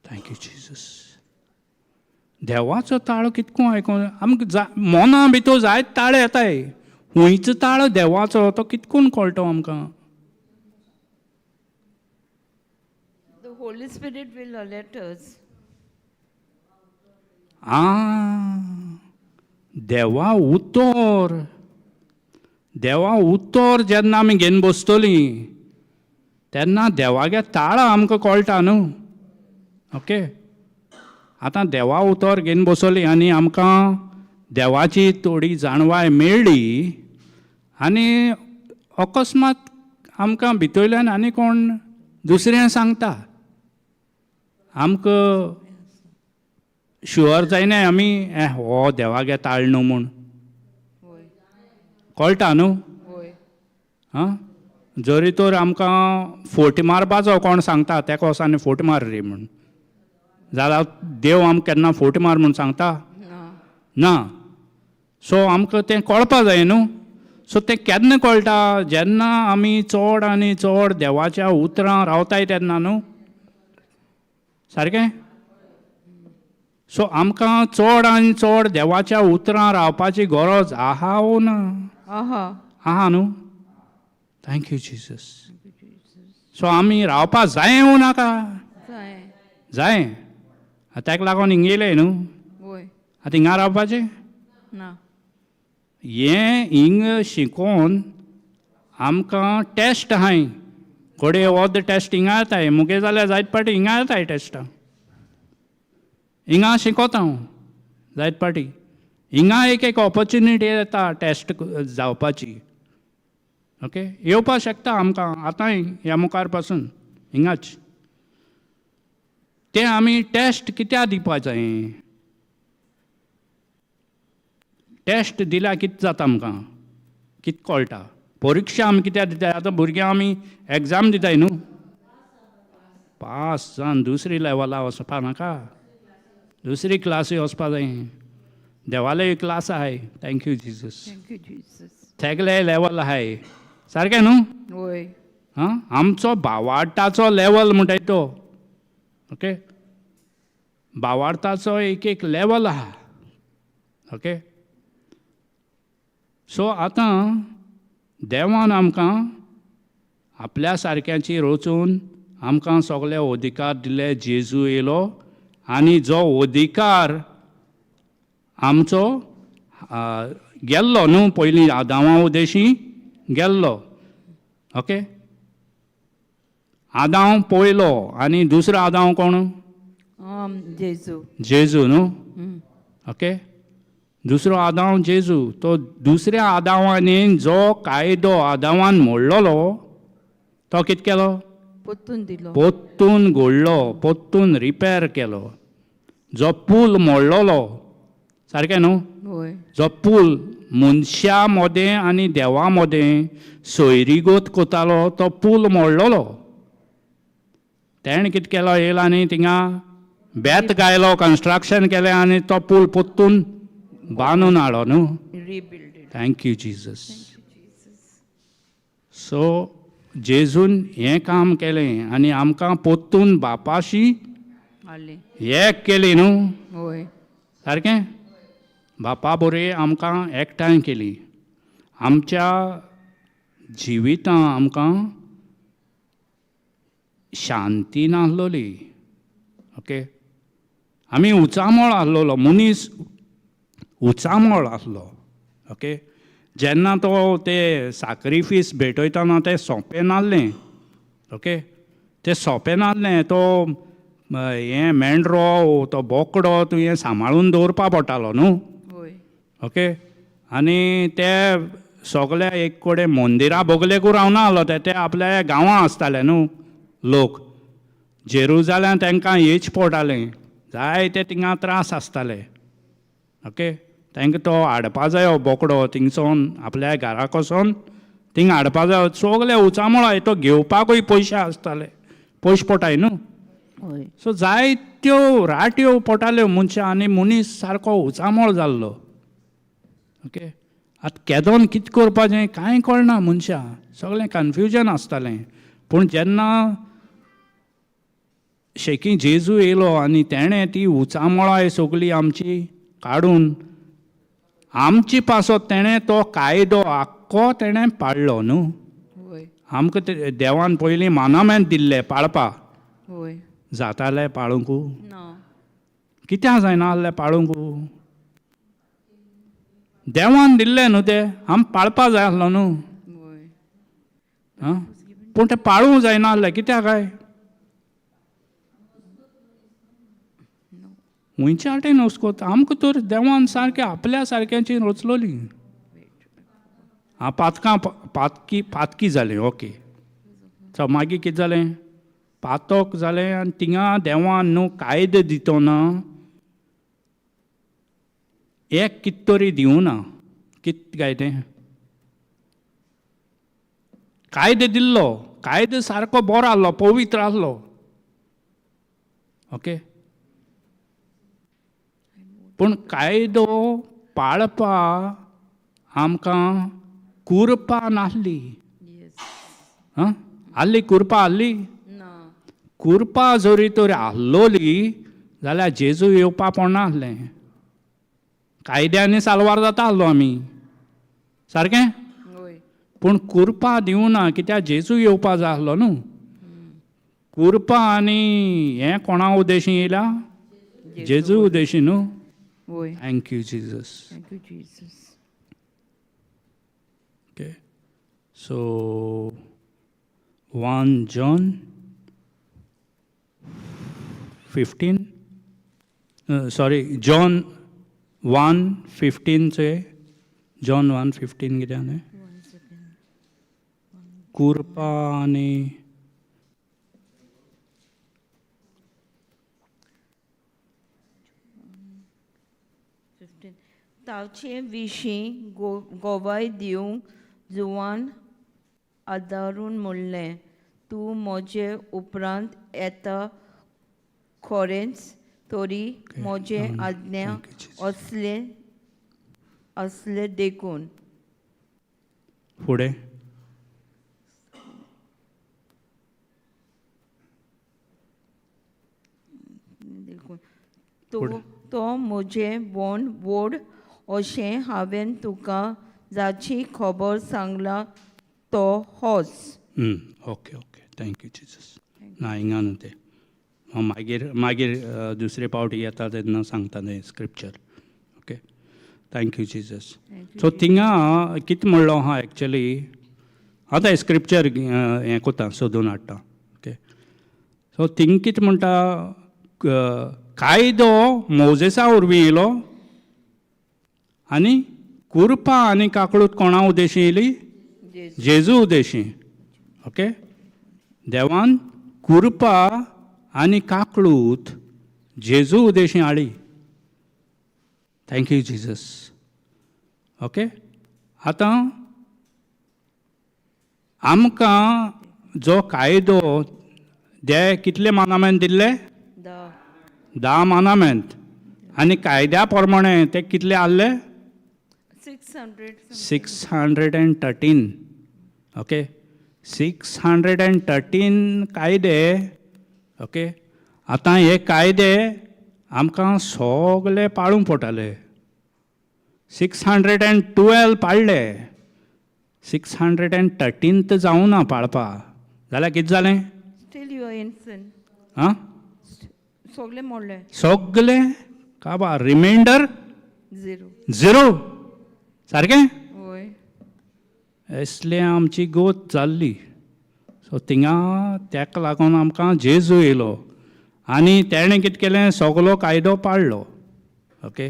Thank you Jesus. देवाचो ताळो कितको आयकोन आमकां जा मना भितर जायत ताळे येताय, हुंयचो ताळो देवाचो तो कितकोन कळटो आमकां? The Holy Spirit will alert us. आ, देवा उतर, देवा उतर जेन्ना आमी घेवन बसतलीं तेन्ना देवागे ताळो आमकां कळटा न्हू. ओके, आतां देवा उतर घेवन बसली आनी आमकां देवाची थोडी जाणवाय मेळ्ळी आनी अकस्मात आमकां भितरल्यान आनी कोण दुसरें सांगता, आमकां शुअर जायना आमी हो देवागे ताळ न्हू म्हूण. कळटा न्हू? आं, जरी तर आमकां फोट मारपाचो कोण सांगता तेका वचून फोट मार रे म्हूण, जाल्यार देव आमकां केन्ना फोट मार म्हूण सांगता ना. सो आमकां तें कळपा जाय न्हू. सो तें केन्ना कळटा? जेन्ना आमी चड आनी चड देवाच्या उतरां रावताय तेन्ना न्हू. सारकें? सो आमकां चड आनी चड देवाच्या उतरां रावपाची गरज आहा वो ना? आहा. आहा न्हू. Thank you Jesus. सो आमी रावपा जाय वो नाका? जाय. जाय. ताका लागून हिंग येयलें न्हू. आतां हिंगा रावपाचें ना. हें हिंग शिकोवन आमकां टेस्ट आहाय, घडये अर्द टेस्ट हिंगा येताय, मुगे जाल्यार जायत पाटी हिंगा येताय टेस्टां. हिंगा शिकोता हांव जायत पाटी, हिंगा एक एक ऑपॉर्चुनिटी येता टेस्ट जावपाची. ओके, येवपा शकता आमकां आतांय ह्या मुखार पासून हिंगाच. तें आमी टेस्ट कित्याक दिवपा जाय? टेस्ट दिल्यार कितें जाता आमकां? कितें कळटा? परिक्षा आमी कित्याक दिताय? आतां भुरग्यांक आमी एग्जाम दिताय न्हू, पास जावन दुसरी लेवला वचपा नाका, दुसरी क्लासूय वचपा जाय. देवाले क्लास आहाय. Thank you Jesus. Thank you Jesus. थेगले लेवल आहाय. सारकें न्हू? वय. आं, आमचो भावार्ताचो लेवल म्हणटाय तो. ओके, भावार्ताचो एक एक लेवल आहा. ओके, सो आतां देवान आमकां आपल्या सारक्यांची रचून आमकां सगळे अधिकार दिले. जेजू येयलो आनी जो अधिकार आमचो गेल्लो न्हू पयलीं आदांवा उदेशी गेल्लो. ओके, आदांव पयलो आनी दुसरो आदांव कोण? जेजू. जेजू न्हू. ओके, दुसरो आदांव जेजू. तो दुसऱ्या आदांवांनी जो कायदो आदांवान मोडलेलो तो कितें केलो? पोत्तून दिलो. पोत्तून घोडलो, पोत्तून रिपेर केलो. जो पूल मोडलेलो, सारकें न्हू? वय. जो पूल मनशा मोदें आनी देवा मोदें सोयरीगोत कोतालो तो पूल मोडलेलो. तेणें कितें केलो? येयलो आनी थिंगा बेत गायलो, कन्स्ट्रक्शन केलें आनी तो पूल पोत्तून बांदून हाडलो न्हू. Rebuild it. Thank you Jesus. So जेजून हें काम केलें आनी आमकां पोत्तून बापाशी हाडली. एक केली न्हू. वय. सारकें? बापा बरी आमकां एकठांय केली. आमच्या जिवितां आमकां शांती नासलोली. ओके, आमी उचामळ आसलेलो, मनीस उचामळ आसलो. ओके, जेन्ना तो ते साक्रिफीस भेटयतना तें सोंपें नासलें. ओके, तें सोंपें नासलें. तो हें मेंढरो, तो बोकडो तुवें सांबाळून दवरपा पडटालो न्हू. वय. ओके, आनी ते सगळे एक कडेन मंदिरा बगलेकू रावना आसलो, ते ते आपल्या गांवां आसताले न्हू लोक. जेरुजाल्यान तांकां येच पडटालें, जायते थिंगा त्रास आसताले. ओके, तांकां तो हाडपा जायो बोकडो थिंगसोन आपल्या घरा कोसोन थिंग हाडपा जायो. सगळे उचामळाय, तो घेवपाकूय पयशे आसताले, पयशे पडटाय न्हू. वय. सो जायत्यो राट्यो पडटाल्यो मनशां आनी मनीस सारको उचामळ जाल्लो. ओके, आतां केदोन कितें करपाचें कांय कळना मनशां, सगळें कन्फ्युजन आसतालें. पूण जेन्ना शेकी जेजू येयलो आनी तेणें ती उचामळाय सगली आमची काडून आमची पासत तेणें तो कायदो आख्खो तेणें पाळ्ळो न्हू. वय. आमकां ते देवान पयलीं मानामेंत दिल्लें पाळपा. वय. जातालें पाळूंकू? ना. कित्याक जायना आहलें पाळूंकू? देवान दिल्लें न्हू तें, आम पाळपा जाय आसलो न्हू. वय. आं, पूण तें पाळूंक जायना आहलें कित्याक काय? खंयच्या वाटेन वचकोत आमकां तर देवान सारकें आपल्या सारक्यांची रचलोली. आं, पातकां पातकी पातकी जालीं. ओके, सो मागीर कितें जालें? पातक जालें आनी थिंगा देवान न्हू कायदे दितना एक कित तरी दिवना, कित काय तें कायदे दिल्लो, कायदो सारको बरो आहलो, पवित्र आहलो. ओके, पूण कायदो पाळपा आमकां कुरपा नासली. येस. आं, आहली कुरपा आहली? ना. कुरपा जरी तर आहलोली जाल्यार जेजू येवपा पडना आहलें. कायद्यांनी साल्वार जाता आहलो आमी, सारकें? वय. पूण कुरपा दिवना कित्याक जेजू येवपा जाय आहलो न्हू. कुरपा आनी हें कोणा उद्देशी येयला? जेजू उद्देशी न्हू. वय. Thank you Jesus. Thank you Jesus. Okay, so 1 John 15, sorry, John 1:15 चे, जॉन 1:15 कितें न्हय? कुरपा आनी 15. ताचे विशीं गोवाय दिवंक जुवान आदारून म्हणलें, तूं म्हजे उपरांत येता खरेंच, तरी म्हजें आज्ञा Thank you, Jesus. असले असले देखून. फुडें. देखून तो तो म्हजें बोंड वोड अशें हांवें तुका जाची खबर सांगला तो होच. Okay okay, thank you Jesus. ना, हिंगा न्हू तें हांव मागीर मागीर दुसरे पावटी येता तेन्ना सांगता तें scripture. Okay, thank you Jesus. So थिंगा कितें म्हणलो आहा एक्चुली, आतां स्क्रिप्चर हें कोता, सोदून हाडटा. ओके, सो थिंग कितें म्हणटा, कायदो मोजेसा वरवीं येयलो आनी कुरपा आनी काकळूत कोणा उद्देशी येयली? जेजू उद्देशी. ओके, देवान कुरपा आनी काकळूत जेजू उद्देशी हाडली. Thank you Jesus. Okay, आतां आमकां जो कायदो दे कितले मानामेंत दिल्ले? 10. 10 मानामेंत. आनी कायद्या प्रमाणे ते कितले आहले? 600. 613. ओके, 613 कायदे. ओके, आतां हे कायदे आमकां सगले पाळूंक पडटाले. 612 पाळ्ळे. 613th जावना ना पाळपा जाल्यार कितें जालें? Still you are in sin. आं, सगळें मोडलें. सगलें काबार, रिमायंडर झिरो. झिरो, सारकें. वय. असलें आमची गोत जाल्ली. सो थिंगा तेका लागून आमकां जेजू येयलो आनी तेणें कितें केलें, सगलो कायदो पाळ्ळो. ओके,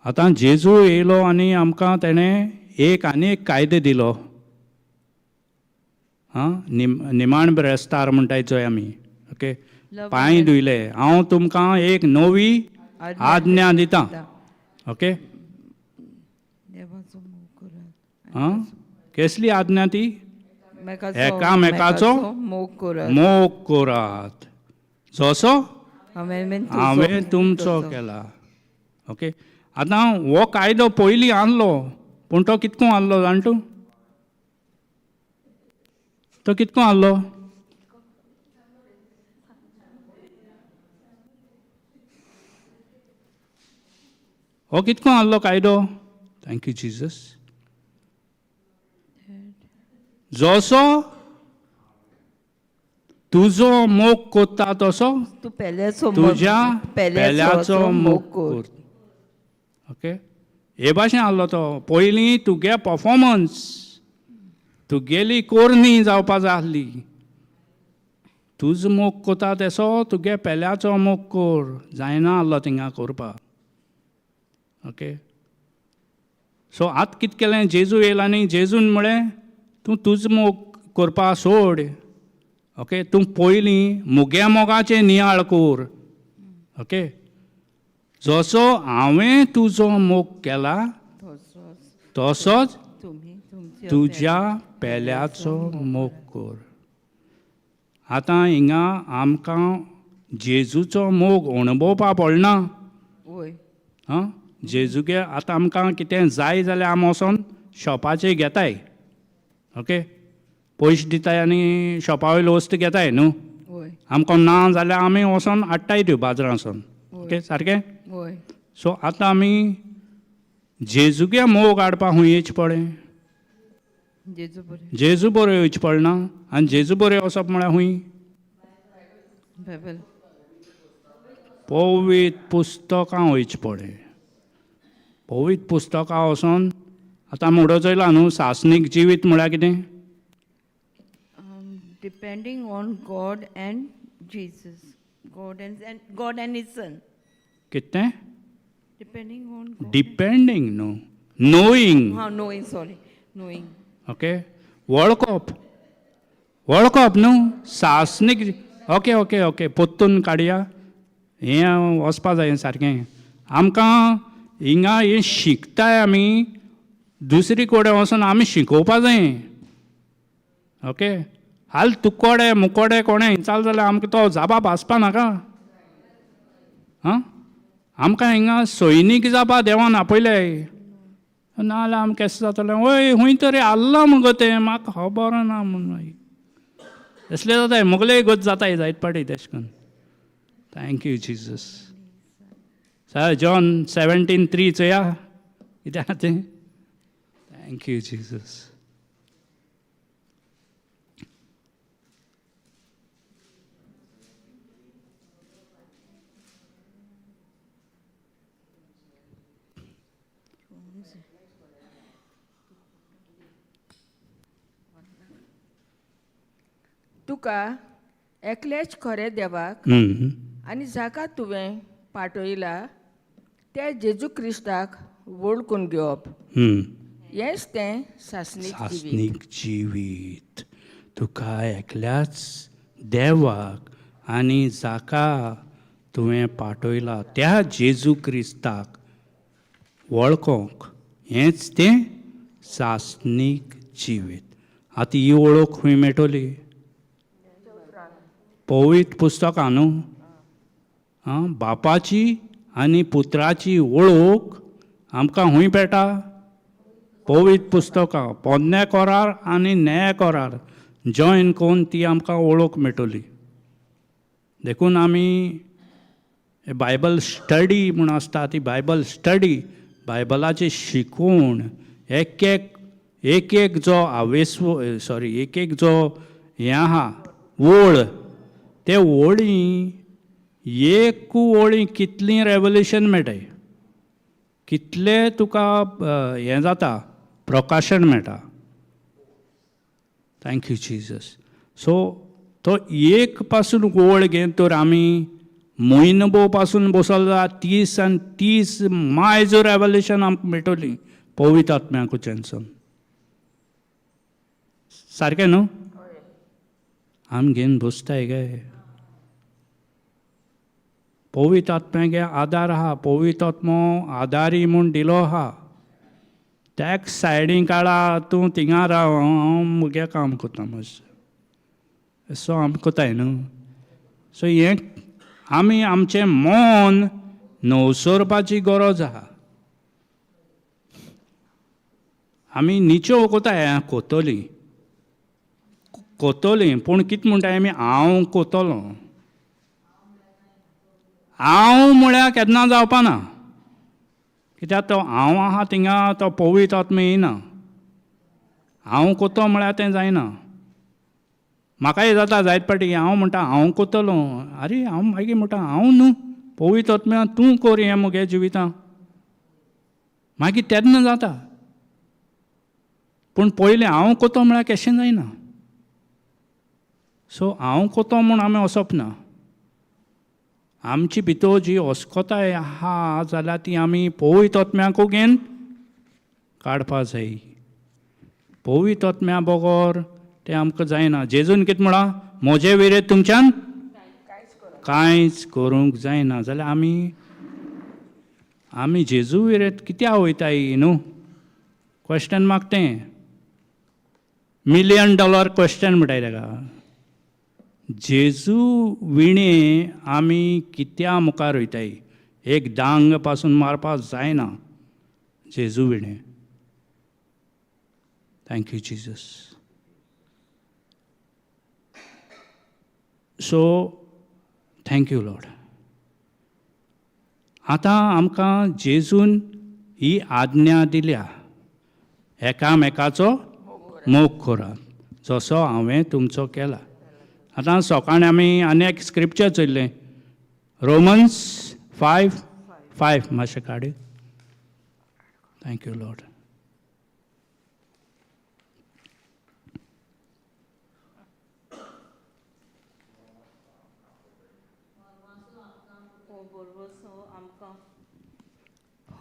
आतां जेजू येयलो आनी आमकां तेणें एक आनी एक कायदो दिलो. आं, निमाण ब्रेस्तार म्हणटाय चोय आमी. ओके, Love पांय धुयले, हांव तुमकां एक नवी आज्ञा दितां. ओके. देवाचो मोग करात. आं, केसली आज्ञा ती? एकामेकाचो एकामेकाचो मोग करात. मोग करात जसो हांवें हांवें तुमचो केला. ओके, आतां हो कायदो पयलीं आहलो, पूण तो कितको आहलो जाण तूं? तो कितको आहलो? हो कितको आहलो कायदो? Thank you Jesus. जसो तुजो मोग कोत्ता तसो तूं पेल्याचो तुज्या पेल्याचो मोग कोर. ओके, हे भाशेन आहलो तो. पयलीं तुगे पफॉर्मन्स, तुगेली कोरनी जावपा जाय आसली. तुजो मोग कोता तेसो तुगे पेल्याचो मोग कोर, जायना आहलो थिंगा करपाक. ओके, सो आतां कितें केलें, जेजू येयला आनी जेजून म्हळें तूं तुजो मोग करपा सोड. ओके, तूं पयलीं मुगे मोगाचें नियाळ कोर. ओके, जसो हांवें तुजो मोग केला तसोच तुज्या पेल्याचो मोग कोर. आतां हिंगा आमकां जेजूचो मोग अणभवपा पडना. वय. आं, जेजूगे आतां आमकां कितें जाय जाल्यार आमी वचोन शॉपाचेर घेताय. ओके, पयशे दिताय आनी शॉपा वयल्यो वस्तू घेताय न्हू. वय. आमकां ना जाल्यार आमी वचोन हाडटाय त्यो बाजारां वचोन. ओके, सारकें. वय. सो आतां आमी जेजूगे मोग हाडपा खूंय येवचें पडलें? जेजू बरें. जेजू बरो येवचें पडना. आनी जेजू बरें वचप म्हळ्यार खूंय? बायबल. पवित्र पुस्तकां वयचें पडलें. पवित्र पुस्तकां वचोन आतां आमी उडो चोयला न्हू, सासणीक जिवीत म्हळ्यार कितें? Depending on God and Jesus, God and God and his son. कितें? Depending on God. डिपेंडींग न्हू, नोईंग. हां, नोईंग, सॉरी, नोईंग. ओके, वळखप, वळखप न्हू सासणीक. ओके ओके ओके, पोत्तून काडया, हें वचपा जाय सारकें. आमकां हिंगा हें शिकताय आमी, दुसरी कडेन वचोन आमी शिकोवपा जाय. ओके, हाल तुकोडे मुकोडे कोणें चाल जाल्यार आमकां तो जापा भासपा नाका. आं, आमकां हिंगा सैनीक जावपा देवान आपयले, नाजाल्यार आमकां केशें जातलें? वय, खूंय तरी आल्लां मुगो तें, म्हाका खबर ना म्हूण. मागीर तसलें जाताय, मुगले गत जाताय जायत पाटी तेश करून. Thank you Jesus. Sir, John 17:3 चोया कितें आहा तें. Thank you Jesus. तुका एकलेच खरे देवाक आनी जाका तुवें पाठयला त्या जेजू क्रिस्ताक वळखून घेवप हेंच तें सासणीक जिवीत. सासणीक जिवीत. तुका एकल्याच देवाक आनी जाका तुवें पाठयला त्या जेजू क्रिस्ताक वळखोंक हेंच तें सासणीक जिवीत. आतां ही वळख खंय मेळटली? पवित्र पुस्तकां न्हू. आं, बापाची आनी पुत्राची वळख आमकां खूंय मेळटा? पवित्र पुस्तकां. पोन्ने कोरार आनी नये कोरार जॉयन करून ती आमकां वळख मेळटली. देखून आमी बायबल स्टडी म्हूण आसता, ती बायबल स्टडी, बायबलाची शिकवण एक एक एक एक जो आवेस्व, सॉरी, एक एक जो हें आहा वळ, ते वळी एक वळी कितलीं रेवलेशन मेळटाय, कितलें तुका हें जाता, प्रकाशन मेळटा. Thank you Jesus. सो तो एक पासून वळ घेवन तर आमी म्हयनो पासून बसलो जाल्यार 30 आनी 30 मायज रेवलेशन आमकां मेळटली पवित्र आत्म्याकुच्यानसून. सारकें न्हू? आम घेवन बसताय गे. पवित्र आत्म्यागे आदार आहा, पवित्र आत्मो आदारी म्हूण दिलो आहा. त्याक सायडीन काडा, तूं थिंगा राव, हांव म्हगे काम करता मातशें. सो आम कोताय न्हू. सो हें आमी आमचें मन नवसरपाची गरज आहा. आमी निच्यो कोताय, कोतोली कोतोली, पूण कितें म्हणटाय आमी, हांव कोतलो. हांव म्हळ्यार केन्ना जावपा ना, कित्याक तो हांव आहा थिंगा तो पवित्र आत्मा येयना. हांव कोतो म्हळ्यार तें जायना. म्हाकाय जाता जायत पाटी हांव म्हणटा हांव कोतलो, आरे हांव मागीर म्हणटा हांव न्हू, पवित्र आत्म्या तूं कर हें म्हगे जिवितां, मागीर तेन्ना जाता. पूण पयलें हांव कोतो म्हळ्यार केशें जायना. सो हांव कोतो म्हूण आमी वचप ना. आमची भितर जी अस्कताय आहा जाल्यार ती आमी पवित्र आत्म्याकू घेवन काडपा जाय. पवित्र आत्म्या बगर तें आमकां जायना. जेजून कितें म्हळां, म्हजे विरेत तुमच्यान कांयच करूंक जायना. जाल्यार आमी आमी जेजू विरेत कित्याक वयताय न्हू? क्वेश्चन मार्क तें, $1 मिलियन क्वेश्चन म्हणटाय ताका. जेजू विणे आमी कित्या मुखार वयताय? एक दांग पासून मारपाक जायना जेजू विणे. Thank you Jesus. So thank you Lord. आतां आमकां जेजून ही आज्ञा दिल्या, एकामेकाचो मोग करात जसो हांवें तुमचो केला. आतां सकाळीं आमी आनी एक स्क्रिप्चर चोयल्लें, रोमन्स 5:5, मातशें काड. Thank you Lord.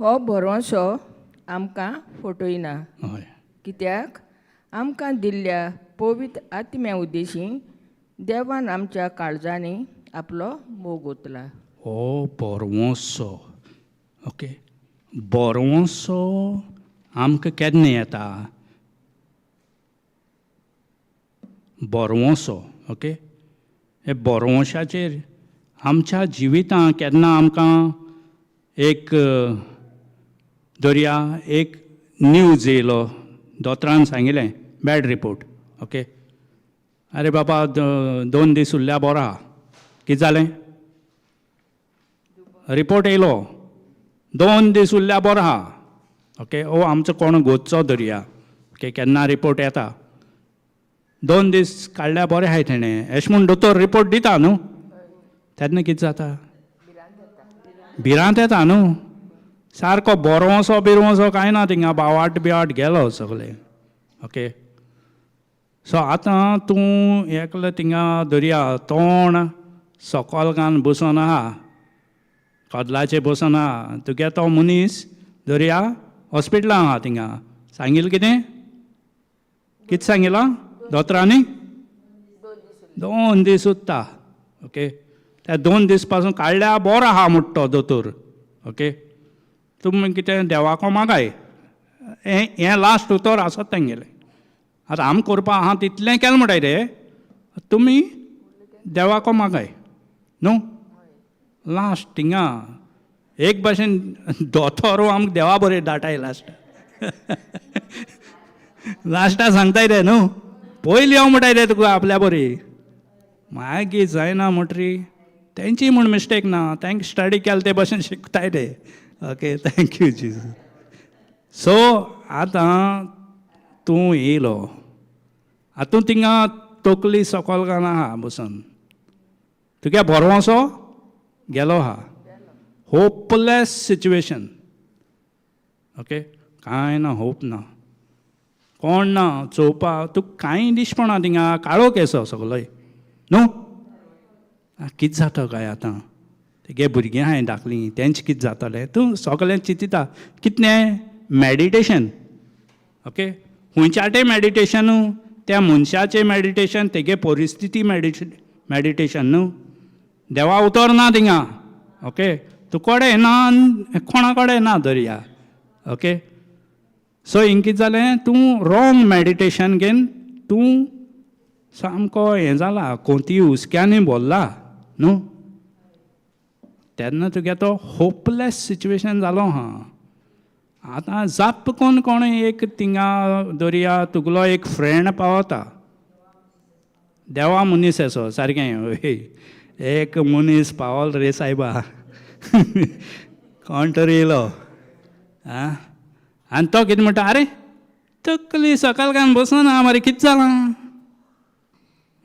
हो भरवंसो आमकां फटयना, हय, कित्याक आमकां दिल्ल्या पवित्र आत्म्या उद्देशी देवान आमच्या काळजांनी आपलो मोग ओतला. हो भरवंसो, ओके, भरवंसो आमकां केन्ना येता? भरवंसो, ओके, हे भरवंशाचेर आमच्या जिवितांत केन्ना आमकां एक दर्या एक न्यूज येयलो, दोतोरान सांगिल्लें बॅड रिपोर्ट, ओके, अरे बाबा 2 दीस उरल्या बरो आहा. कितें जालें? रिपोर्ट येयलो, 2 दीस उरल्या बरो आहा. ओके, ओ आमचो कोण गोदचो दर्या, ओके, केन्ना रिपोर्ट येता, 2 दीस काडल्या बरें आहाय तेणें, अशें म्हूण दोतोर रिपोर्ट दिता न्हू. तेन्ना कितें जाता? भिरांत येता न्हू. सारको बोरवंसो बिरवंसो कांय ना थिंगा, बावाट बिवाट गेलो सगळें. ओके, सो आतां तूं एकलो थिंगा दर्या तोंड सकल घालून बसून आहा, कदलाचेर बसून आहा, तुगे तो मनीस दर्या हॉस्पिटलां आहा थिंगा. सांगिल्लें कितें? कितें सांगिलां दोतोरांनी? 2 दीस उत्ता. ओके, त्या 2 दीस पासून काडल्या बरो आहा म्हणटा तो दोतोर. ओके, तुमी कितें देवाको मागाय, हें लास्ट उतर आसत तेंगेलें. आतां आम करपा आहा तितलें केलें म्हणटाय रे, तुमी देवाको मागाय न्हू. लास्ट थिंगा एक भाशेन दोतोर आमकां देवा बरें दाटाय लास्ट लास्टा सांगताय रे न्हू, पयलीं हांव म्हणटाय रे तुका आपल्या बरी, मागीर जायना म्हणटरी तेंची म्हूण मिस्टेक ना, तांकां स्टडी केलें ते भाशेन शिकताय रे. Okay, thank you Jesus. So आतां तूं येयलो, आतां थिंगा तकली सकल घालना आहा बसून, तुगे भरवंसो गेलो आहा, होपलेस सिच्युएशन. ओके, कांय ना, होप ना, कोण ना चोवपा, तुका कांय दिसपना, थिंगा काळो केसो सगलोय न्हू. कितें जाता काय आतां, तेगे भुरगीं आहाय धाकलीं, तेंचें कितें जातलें, तूं सगलें चिंतिता. कितलें मॅडिटेशन, ओके, खुंयच्याटे मॅडिटेशन, त्या मनशाचें मॅडिटेशन, तेगे परिस्थिती मॅडिटेशन न्हू, देवा उतर ना थिंगा. ओके, तूं कोडे ना, कोणा कडेन ना दरया. ओके, सो हिंग कितें जालें, तूं रॉंग मॅडिटेशन घेवन तूं सामको हें जाला, कोंती हुस्क्यांनी भरला न्हू, तेन्ना तुगे तो होपलेस सिच्युएशन जालो आहा. आतां जाप कोण कोण एक थिंगा दर्या तुगलो एक फ्रेंड पावता, देवा मनीस असो सारकें एक मनीस पावल रे सायबा, कोण तरी येयलो आं, आनी तो कितें म्हणटा, आरे तकली सकाळ घालून बसून आहा मरे, कितें जालां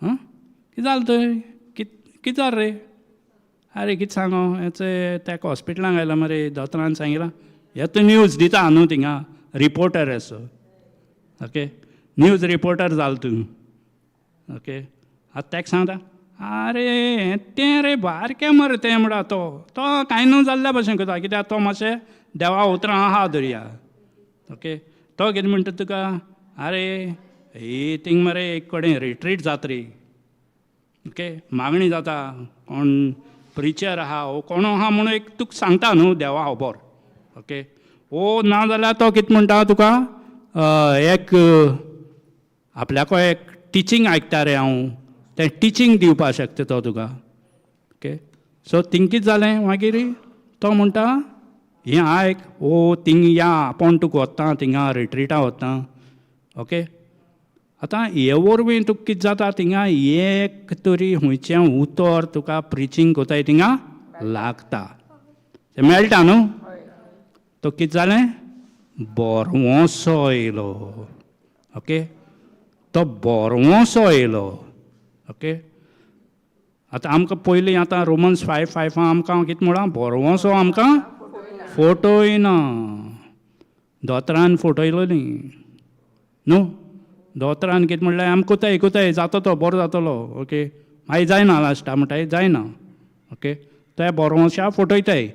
आं, कितें जालें तर, कितें जालें रे, आरे कितें सांगो, हेचे ताका हॉस्पिटलान घायला मरे, दोतोरान सांगिलां, हे तूं न्यूज दिता न्हू थिंगा, रिपोर्टर असो. ओके, न्यूज रिपोर्टर जाल तूं. ओके, आतां ताका सांगता, आरे हें तें रे बारकें मरे तें म्हणटा, तो तो कांय न्हू जाल्ल्या भशेन करता, कित्याक तो मातशें देवा उतरां आहा दरया. ओके, तो कितें म्हणटा तुका, आरे ही थिंग मरे एक कडेन रिट्रीट जाता रे, ओके, मागणी जाता, कोण प्रिचर आहा वो कोण आहा म्हणून एक तुका सांगता न्हू देवा खबर. ओके, वो ना जाल्यार तो कितें म्हणटा तुका, एक आपल्याको एक टिचींग आयकता रे हांव, तें टिचींग दिवपाक शकता तो तुका. ओके, सो थिंग कितें जालें मागीर तो म्हणटा हें आयक, ओ थिंग या आपोवन तुका वता थिंगा रिट्रिटा वता. ओके, आतां हे वरवीं तुका कितें जाता, थिंगा एक तरी खंयचें उतर तुका प्रिचींग कोताय थिंगा लागता, तें मेळटा न्हू. तो कितें जालें, बोरवोसो येयलो. ओके, तो बोरवोसो येयलो. ओके, आतां आमकां पयलीं आतां रोमन्स 5:5 आमकां कितें म्हळां, बोरवोसो आमकां फोटोय ना, दोतोरान फोटयलोली न्हू, दोतोरान कितें म्हणलें, आमकां कोताय कोताय जाता तो बरो जातलो. ओके, मागीर जायना लास्टा म्हणटाय जायना. ओके, ते बोरवोशा फोटयताय,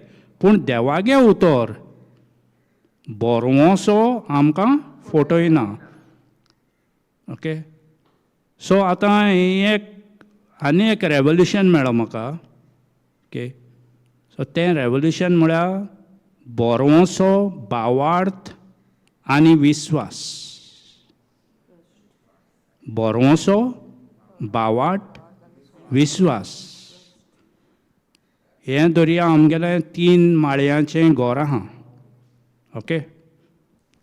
पूण देवागे उतर बोरवोसो आमकां फोटयना. ओके, सो आतां एक आनी एक रेवल्युशन मेळ्ळो म्हाका. ओके, सो तें रेवल्युशन म्हळ्यार बोरवोसो, भावार्थ आनी विस्वास. बोरवोसो, भावार्थ, विस्वास, हें दर्या आमगेलें 3 माळयांचें घर आहा. ओके,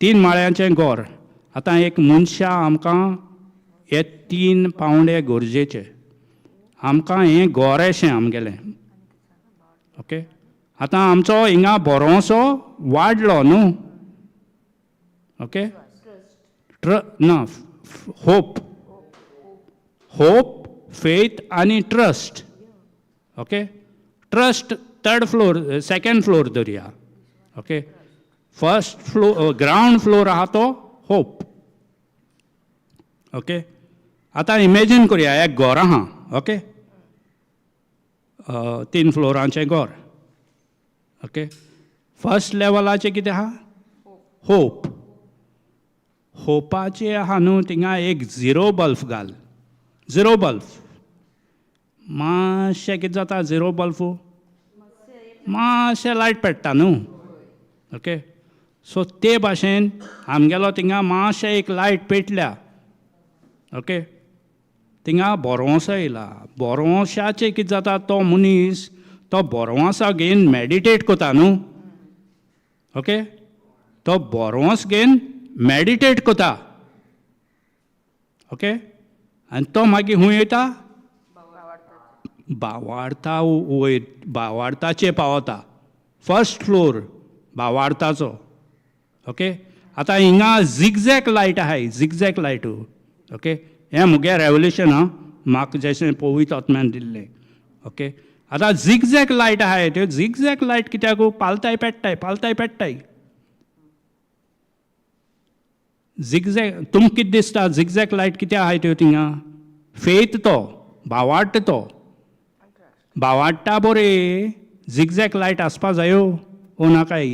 3 माळयांचें घर. आतां एक मनशा आमकां हे 3 पावंडे गरजेचे, आमकां हें घर अशें आमगेलें. ओके, आतां आमचो हिंगा भरोसो वाडलो न्हू. ओके, ना, होप, होप, फेथ आनी trust. Okay, trust third floor, second floor धरया. Okay, first floor, ground floor आहा तो होप. ओके, आतां इमेजीन करुया एक घर आहा. ओके, 3 फ्लोरांचें घर. ओके, फर्स्ट लेवलाचें कितें आहा, होप. होपाचें आहा न्हू, थिंगा एक झिरो बल्ब घाल, झिरो बल्ब मातशें कितें जाता, झिरो बल्ब मातशें लायट पेट्टा न्हू. ओके, सो ते भाशेन आमगेलो थिंगा मातशें एक लायट पेटल्या. ओके, थिंगा बोरवोसो येयला, बोरवोशाचें कितें जाता, तो मनीस तो बोरवोसो घेवन मॅडिटेट करता न्हू. ओके, तो बोरवोस घेवन मॅडिटेट करता. ओके, आनी तो मागीर खूंय वयता, भावार्था वयर, भावार्थाचे पावता, फर्स्ट फ्लोर भावार्थाचो. ओके, आतां हिंगा झिगझॅक लायट आहाय, झिगझॅक लायटू. ओके, हें मुगे रेवल्युशन आं, म्हाका जशें पवित्र आत्म्यान दिल्लें. ओके, आतां झिगझॅक लायट आहाय, त्यो झिगझॅक लायट कित्याक पालताय पेट्टाय, पालताय पेट्टाय. झिगझॅक तुमकां कितें दिसता? झिगझॅक लायट कित्याक आहाय त्यो थिंगा? फेत तो, भावार्ट तो, भावाडटा बरे झिगझॅक लायट आसपा जायो ओ नाकाय?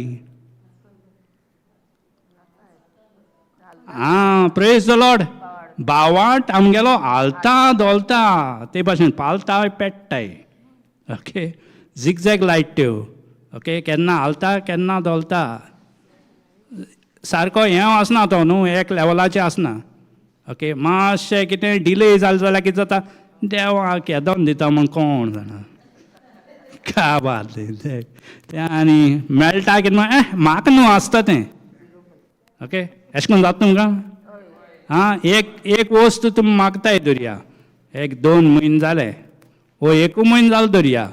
आं, प्रेज the Lord. भावार्ट आमगेलो हालता धोलता, ते भाशेन पालताय पेट्टाय. ओके, झिगझॅग लायट त्यो. ओके, केन्ना हालता केन्ना धोलता, सारको हें आसना तो न्हू, एक लेवलाचें आसना. ओके, मातशें कितें डिले जालें जाल्यार कितें जाता, देवा केदोन दिता म्हण कोण जाणा का बात तें आनी मेळटा कितें म्हण म्हाका न्हू आसता तें. ओके, अशें करून जाता तुमकां? आं, एक एक वस्त तुमी मागताय धरया, एक 2 म्हयने जाले वो 1 म्हयनो जालो धरया,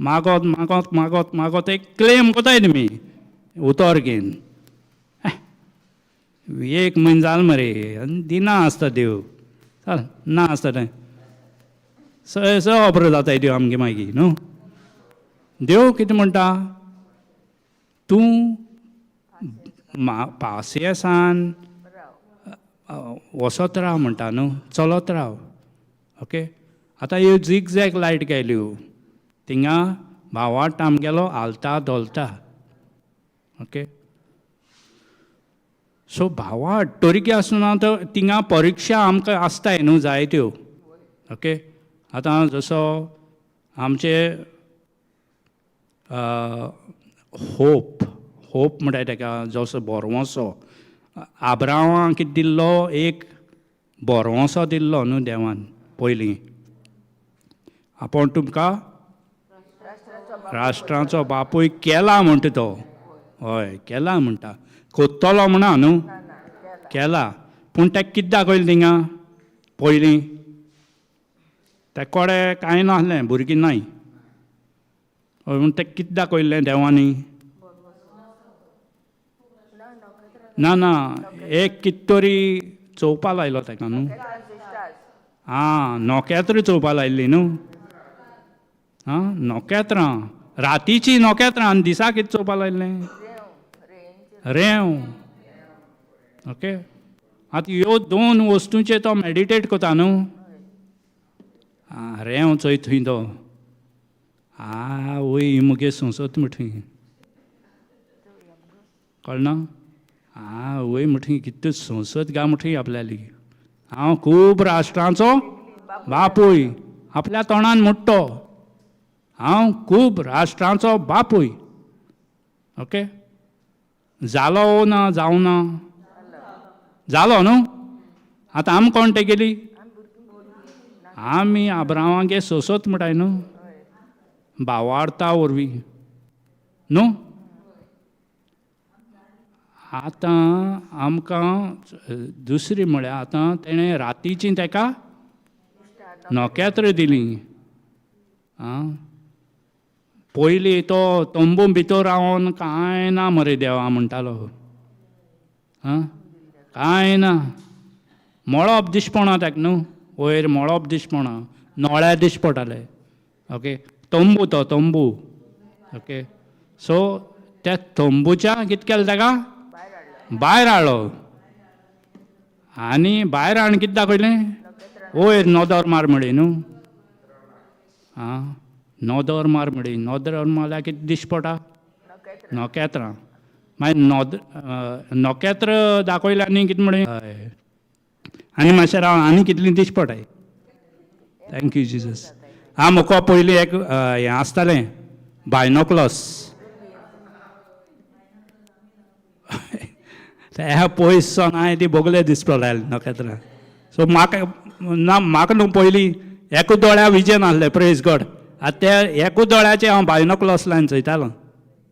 मागत मागत मागत मागत एक क्लेम कोताय तुमी उतर घेवन, 1 म्हयनो जालो मरे आनी दिना आसता देव, चल ना आसता तें स ऑपर जाताय देव आमगे मागीर न्हू. देव कितें म्हणटा, तूं पासियेसान वचत राव म्हणटा न्हू, चलत राव. ओके, आतां ह्यो झिगझॅग लायट गेल्यो थिंगा भावार्ट आमगेलो हालता धोलता. ओके, सो भावार्ट तोरकी आसतना तर थिंगा परिक्षा आमकां आसताय न्हू जायत्यो. ओके, आतां जसो आमचे होप, होप म्हणटाय तेका, जसो भरवंसो आब्रांवाक कितें दिल्लो, एक भरवंसो दिल्लो न्हू देवान पयलीं, आपूण तुमकां राष्ट्रांचो बापूय केला म्हणटा तो. हय, केला म्हणटा, कोत्तलो म्हणा न्हू, केला. पूण तेका कितें दाखयलें थिंगा पयलीं, ते कोडे कांय नासलें, भुरगीं नाय. हय, पूण तेका कितें दाखयल्लें देवांनी? ना ना, एक कितें तरी चोवपा लायलो तेका न्हू. आं, नोखेत्रां चोवपा लायल्ली न्हू. आं, नोखेत्रां, रातीची नोखेत्रां आनी दिसा कितें चोवपा लायल्लें? रेंव. ओके, आतां ह्यो 2 वस्तूंचेर तो मॅडिटेट करता न्हू. आं, रेंव चोय थंय तो, आ वय मुगे संसद म्हटली कळना, आ वय म्हटली कितें संसद गा म्हटली आपल्याली, हांव खूब राष्ट्रांचो बापूय, आपल्या तोंडान म्हणटो हांव खूब राष्ट्रांचो बापूय. ओके, जालो ना जावं ना? जालो न्हू. आतां आमी कोण तेगेली? आमी आब्रांवागे सोसत म्हणटाय न्हू, भावार्ता वरवीं न्हू. आतां आमकां दुसरी म्हळ्यार आतां तेणें रातीची तेका नखेत्रां दिलीं. आं, पयलीं तो तंबू भितर रावन कांय ना मरे देवा म्हणटालो. आं, कांय ना, मळब दिसपणा ताका न्हू, वयर मळब दिसपणा, नोळ्या दिस पडटाले. ओके, तंबू तो तंबू. ओके, सो त्या तंबूच्या कितें केलें ताका? भायर हाडलो. आनी भायर हाडून कितें दाखयलें? वयर नदर मार म्हळी न्हू. आं, नदर मार म्हळी, नदर मारल्यार कितें दिश्टी पडटा? नखेत्रां. मागीर नखेत्र दाखयलें आनी कितें म्हळें? हय, आनी मातशें राव, आनी कितलीं दिश्टी पडटाय. Thank you Jesus. आं, म्हाका पयलीं एक हें आसतालें बायनोक्लस, ह्या पयस सावन हांवें ती बोगले दिसपा लागली नखेत्रां. सो म्हाका ना, म्हाका न्हू पयलीं एकू दोळ्या विजन आसलें, प्रेज गॉड. आतां त्या एकू दोळ्याचें हांव बायनोक्लस line चोयतालो.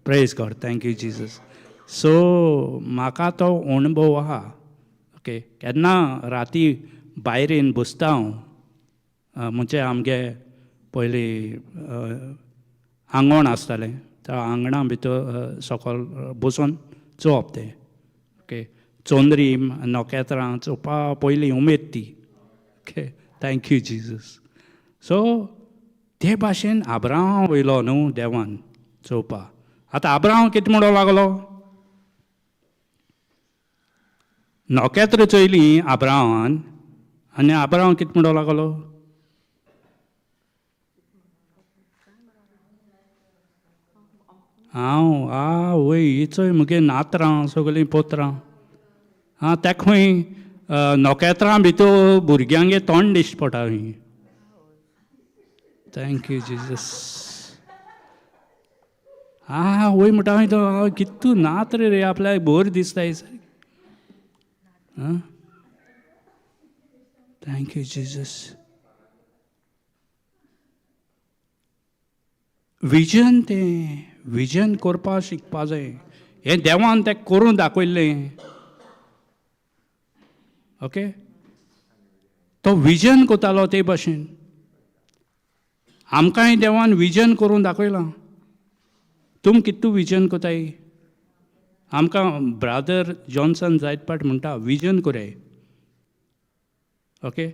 Praise God, thank you Jesus. So म्हाका तो अणभव आहा. ओके, केन्ना राती भायर येवन बसता हांव, म्हणजे आमगे पयलीं आंगण आसतालें, त्या आंगणा भितर सकयल बसून चोवप तें. ओके. ओके, चोंदरी नखेत्रां चोवपा पयलीं उमेद ती. Okay, thank you Jesus. So ते भाशेन आब्रांव वयलो न्हू देवान चोवपा. आतां आब्रांव कितें म्हणूंक लागलो? नखेत्रां चोयलीं आब्रांवान आनी आब्रांव कितें म्हणूंक लागलो? हांव आवय ही चोय म्हगे नातरां सगळीं पोत्रां. आं, तेका खंय नखेत्रां भितर भुरग्यांगे तोंड दिश्टी पडटा खंय. Thank you Jesus. आं वय म्हणटा हांवें तो कितू नात रे आपल्याक बोर दिसता सारकें. आं, thank you Jesus. Vision, तें विजन करपा शिकपा जाय. हें देवान तें करून दाखयल्लें. ओके, तो विजन करतालो ते भाशेन. आमकांय देवान विजन करून दाखयलां. तुम कितू विजन कोताय? आमकां ब्रादर जॉन्सन जायत पाट म्हणटा विजन कोराय. ओके,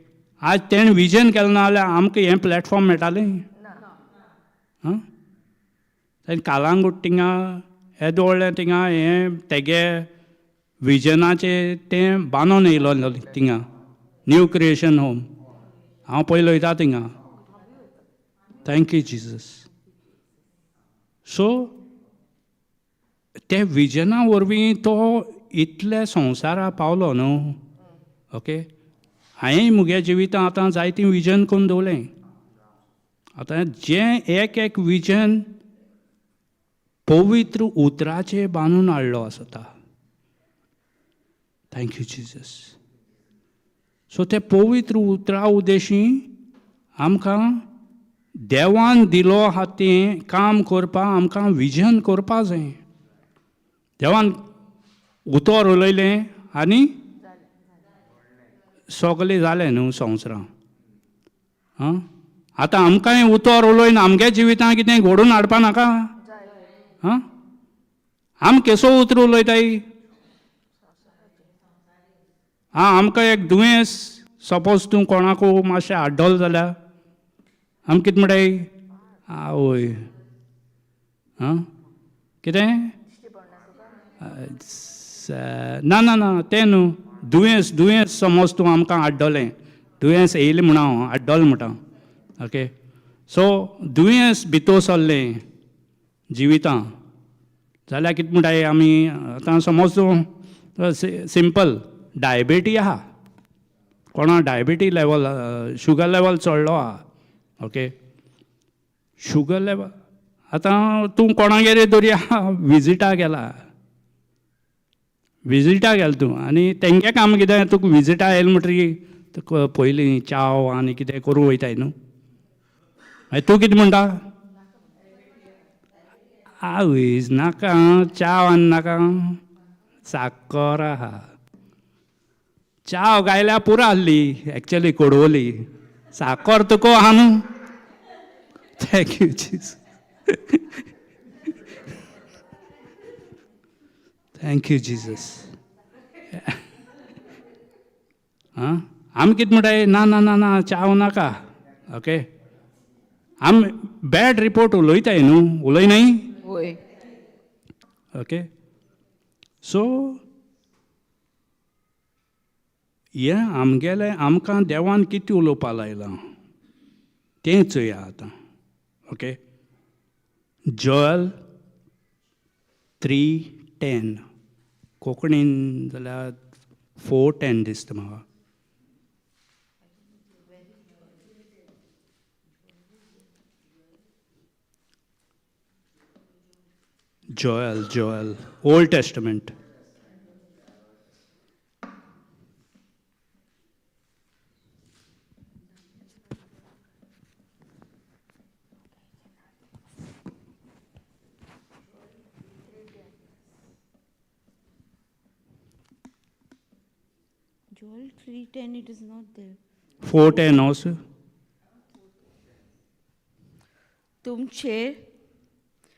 आज तेणें विजन केलें ना जाल्यार आमकां हें प्लॅटफॉर्म मेळटालें? आं, ताणें कालांगूट थिंगा येदो व्हडलें थिंगा हें तेगे विजनाचें तें बांदून येयलो थिंगा न्यू क्रिएशन होम. हांव पयलो वयता थिंगा. Thank you Jesus. सो ते विजना वरवीं तो इतले संवसारा पावलो न्हू. ओके, हांवें म्हगे जिवितांत आतां जायतीं विजन करून दवरलें. आतां जें एक एक विजन पवित्र उतराचें बांदून हाडलो आसता. Thank you Jesus. सो ते पवित्र उतरा उद्देशी आमकां देवान दिलो आहा तें काम करपा आमकां विजन करपा जाय. देवान उतर उलयलें आनी सगळें जालें न्हू संवसारां. आं, आतां आमकांय उतर उलोवन आमगे जिवितांत कितें घडोवन हाडपा नाका? आं, आम केसो उतर उलयताय? आं, आमकां एक दुयेंस सपोज तूं कोणाकू मातशें आड्डल जाल्यार आम कितें म्हणटाय? आवय, आं कितें ना ना ना तें न्हू दुयेंस, दुयेंस समज तूं आमकां आड्डलें, दुयेंस येयलें म्हणा हांव आड्डल म्हणटा. ओके, सो दुयेंस भितर सरलें जिवितां जाल्यार कितें म्हणटाय आमी? आतां समज तूं सिंपल डायबिटी आहा, कोणा डायबिटी लेवल शुगर लेवल चडलो आहा. ओके, शुगर लेवल आतां तूं कोणागेर दरया विजिटा गेला, विजिटा गेल तूं आनी तेंगे काम कितें, तुका विजिटा आयल म्हणटकीर तुका पयलीं च्याव आनी कितें करूं वयताय न्हू. मागीर तूं कितें म्हणटा? आवयस नाका च्याव आनी नाका साकर आहा. च्याव गायल्या पुरो आहली एक्चुअली कोडवली, साकर तुका आहा न्हू. Thank you Jesus. Thank you Jesus. आं, आमी कितें म्हणटाय? ना ना ना ना च्याव नाका. ओके, आमी बॅड रिपोर्ट उलयताय न्हू, उलयनाय? वय. ओके, सो हें आमगेलें आमकां देवान कितें उलोवपा लायलां तें चोया आतां. ओके, जोएल 3:10, कोंकणीन जाल्यार 4:10 दिसता म्हाका. Joel, Joel, Old Testament. Joel 3:10, it is not there. 4:10 also. तुमचे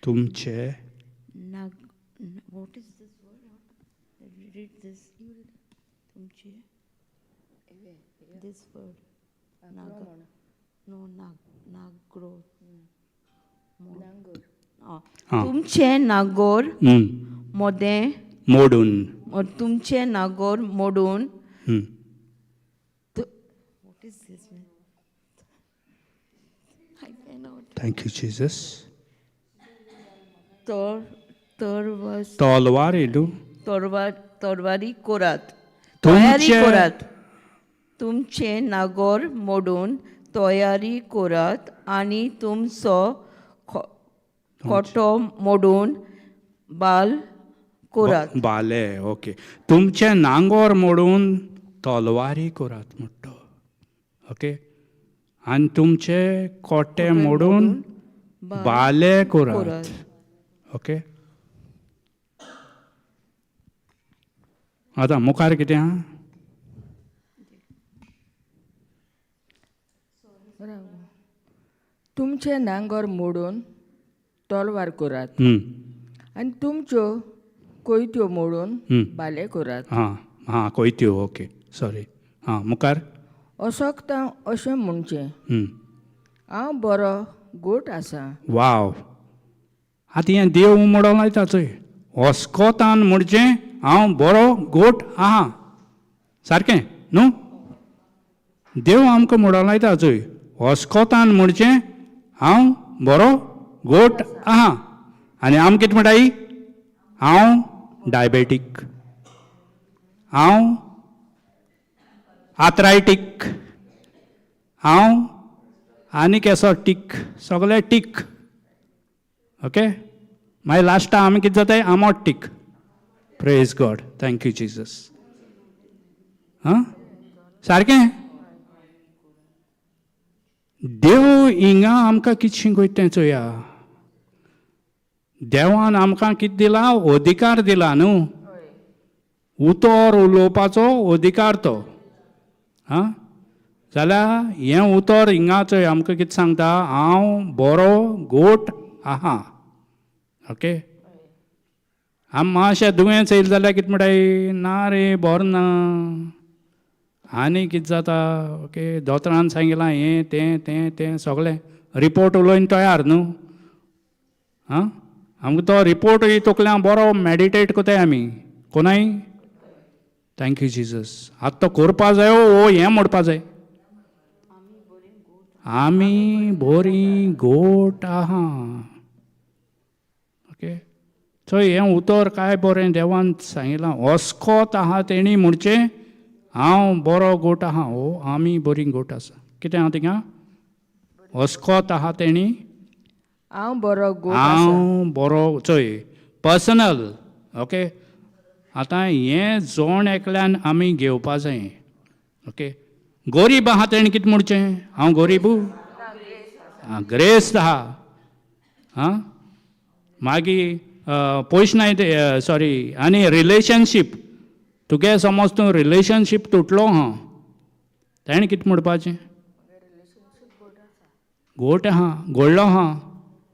तुमचे नाग, what is this word? Read this. तुमचे this word. Naga. No, nag, nagro. हां. तुमचे नागोर हम्म. मोदें मोडून. तुमचे नागोर मोडून. हम्म. What is this, man? I cannot. Thank you Jesus. तर तरवस तलवार येयलू. तरवा तरवारी कोरात, तयारी कोरात. तुमचे नागोर मोडून तयारी कोरात आनी तुमचो खोटो मोडून बाल कोरात. बाले, ओके. तुमचे नांगोर मोडून तलवारी करात म्हणटा, ओके. आनी तुमचे कोटे मोडून बाले करात. कोरात. ओके, आतां मुखार कितें आहा? तुमचे नांगर मोडून तलवार करात आनी तुमच्यो कोयत्यो मोडून बाले करात. हां हां, कोयत्यो, ओके, सॉरी. हां, मुखार. असोकता अशें म्हणचें, हांव बरो गोट आसा. वाव, आतां हें देव म्हणोन लायता चोय, ओस्कोतान म्हणजे हांव बरो गोट आहा, सारकें न्हू? देव आमकां म्हणोन लायता चोय, ओस्कोतान म्हणजे हांव बरो गोट आहा. आनी आम कितें म्हणटाय? हांव डायबेटीक, हांव आथरायटीक, हांव आनी केसो टीक, सगळे टीक. ओके, मागीर लास्टा आमी कितें जाताय? आमोट टीक. Praise God, thank you Jesus. हां, सारकें. देव हिंगा आमकां कितें शिकयता तें चोया. देवान आमकां कितें दिला? अधिकार दिला न्हू, उतर उलोवपाचो अधिकार तो. आं, जाल्यार हें उतर हिंगा चोय आमकां कितें सांगता? हांव बरो गोट आहा. ओके, आमी मातशें दुयेंस येयलें जाल्यार कितें म्हणटाय? ना रे, बरो ना, आनी कितें जाता. ओके, दोतोरान सांगिलां हें तें तें तें सगळें रिपोर्ट उलोवन तयार न्हू. आं, आमकां तो रिपोर्ट तकल्यां बरो मॅडिटेट कोताय आमी कोनाय. Thank you Jesus. आतां तो करपा जायो ओ हें म्हणपा जाय, आमी बोरी गोट आहा. ओके, चोय हें उतर काय बरें देवान सांगिलां, ओस्कोत आहा तेणी म्हणचें हांव बरो गोट आहा, ओ आमी बरी गोट आसा. कितें आहा थिंगा? ओस्कोत आहा तेणी हांव बरो गोट आसा. हांव बरो, चोय पर्सनल. ओके, आतां हें जोण एकल्यान आमी घेवपा जाय. ओके, गोरीब आहा तेणें कितें म्हणचें? हांव गोरीब, आं, ग्रेस्त आहा. आं, मागीर पयशे नाय ते, सॉरी. आनी रिलेशनशीप तुगे समज तूं रिलेशनशीप तुटलो आहा, तेणें कितें म्हणपाचें? गोट आहा, गोडलो आहा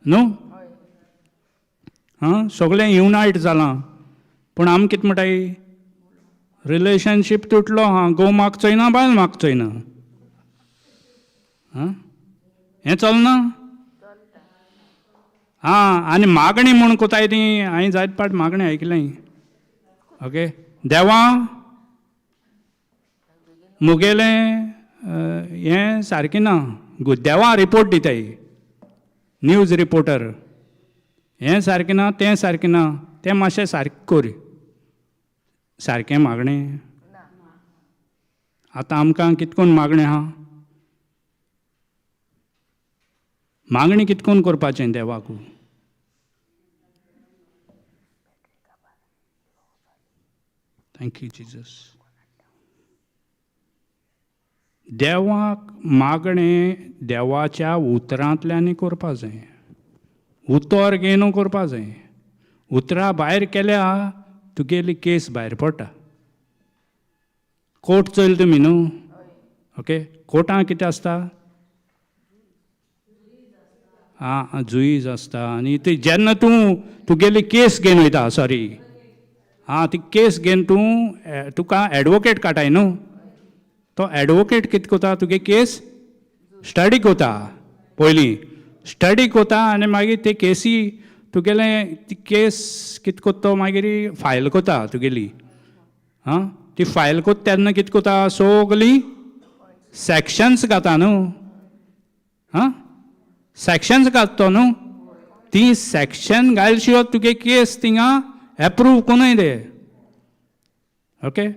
न्हू. आं, सगळें युनायट जालां, पूण आमी कितें म्हणटाय? रिलेशनशीप तुटलो आहा, घोव मागचोय ना, बायल मागचोय ना. आं, हें चलना. आं, आनी मागणी म्हूण कोताय ती हांवें जायत पाट मागणी आयकलें. ओके, देवा मुगेलें हें सारकें ना, देवा रिपोर्ट दिताय, न्यूज रिपोर्टर, हें सारकें ना, तें सारकें ना, तें मातशें सारकें कर. सारकें मागणें आतां आमकां कितकोन मागणें आहा? मागणी कितकोन करपाचें देवाकू? Thank you Jesus. देवाक मागणें देवाच्या उतरांतल्यानूय करपा जाय, उतर घेवन करपा जाय. उतरां भायर केल्या तुगेली केस भायर पडटा. कोर्ट चोयल तुमी न्हू? ओके, कोर्टां कितें आसता? आं, जुईज आसता. आनी ती जेन्ना तूं तुगेली केस घेवन वयता, सॉरी, आं ती केस घेवन तूं तुका एडवोकेट काटाय न्हू, तो एडवोकेट कितें कोता, तुगे केस स्टडी कोता, पयलीं स्टडी कोता आनी मागीर ते केसी तुगेले ती केस कितें कोत्ता तो मागीर फायल कोता तुगेली. आं ती फायल कोत्ता तेन्ना कितें कोता, सगलीं सॅक्शन्स घाता न्हू. आं सॅक्शन्स घाता तो न्हू, ती सॅक्शन घाल शिवाय तुगे केस थिंगा एप्रूव कोनय दे. ओके,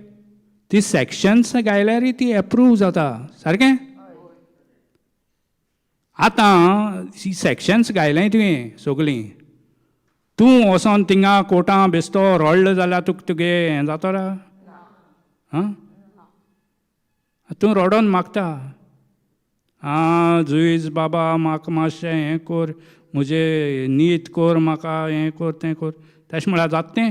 ती सॅक्शन्स घायल्यार ती एप्रूव जाता सारकें. आतां ती सॅक्शन्स घायलें तुवें सगलीं, तूं वचोन थिंगा कोर्टां बेस्तो रडलो जाल्यार तुका तुगे हें जातलो? आं तूं रडोन मागता, आं जुईज बाबा म्हाका मातशें हें कोर, म्हजें नीत कोर, म्हाका हें कोर तें कोर, तशें म्हळ्यार जाता तें?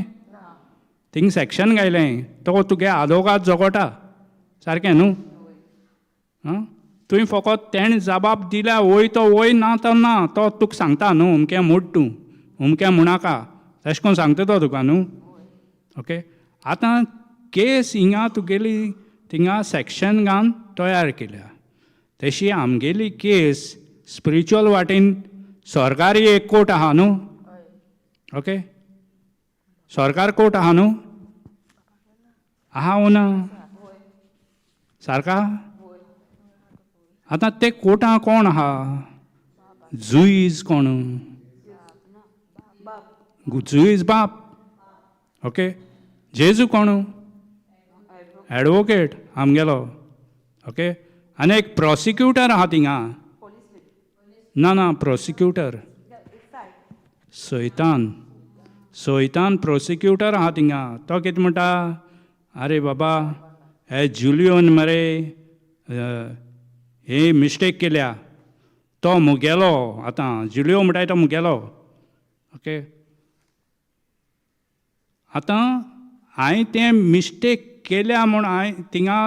थिंग सॅक्शन घायलें तो तुगे आदोगाद जोगोटा सारकें न्हू. आं तुवें फकत तेणें जबाब दिल्या वय तो वय, ना तो ना, तो तुका सांगता न्हू अमकें म्हूट तूं, अमकें म्हणनाका, तशें करून सांगता तो तुका न्हू. ओके, आतां केस हिंगा तुगेली थिंगा सॅक्शन घालून तयार केल्या, तशी आमगेली केस स्पिरिच्युअल वाटेन सरकारी एक कोर्ट आहा न्हू. ओके, सरकार कोर्ट आहा न्हू, आहा वो ना सारका? आतां ते कोर्टां कोण आहा? जुईज कोण? जुईज बाप. ओके, जेजू कोण? एडवोकेट आमगेलो. ओके, आनी एक प्रोसिक्युटर आहा थिंगा, ना ना प्रोसिक्युटर सैतान, सैतान प्रोसिक्युटर आहा थिंगा. तो कितें म्हणटा, आरे बाबा हे जुलियोन मरे हे मिस्टेक केल्या, तो मुगेलो, आतां जुलियो म्हणटाय तो मुगेलो. ओके, आतां हांवें तें मिस्टेक केल्या म्हूण हांवें थिंगा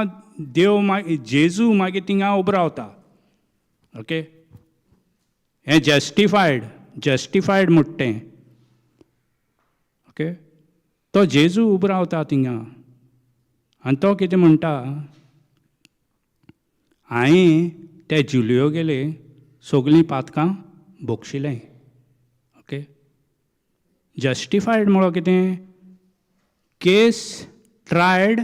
देव मागीर जेजू मागीर थिंगा उबो रावता. ओके, हें जस्टिफायड, जस्टिफायड म्हणटा तें. ओके, तो जेजू उबो रावता थिंगा आनी तो कितें म्हणटा, हांवें ते जुलियो गेले सगलीं पातकां भोगशिलें. ओके, जस्टिफायड म्हळो कितें, case tried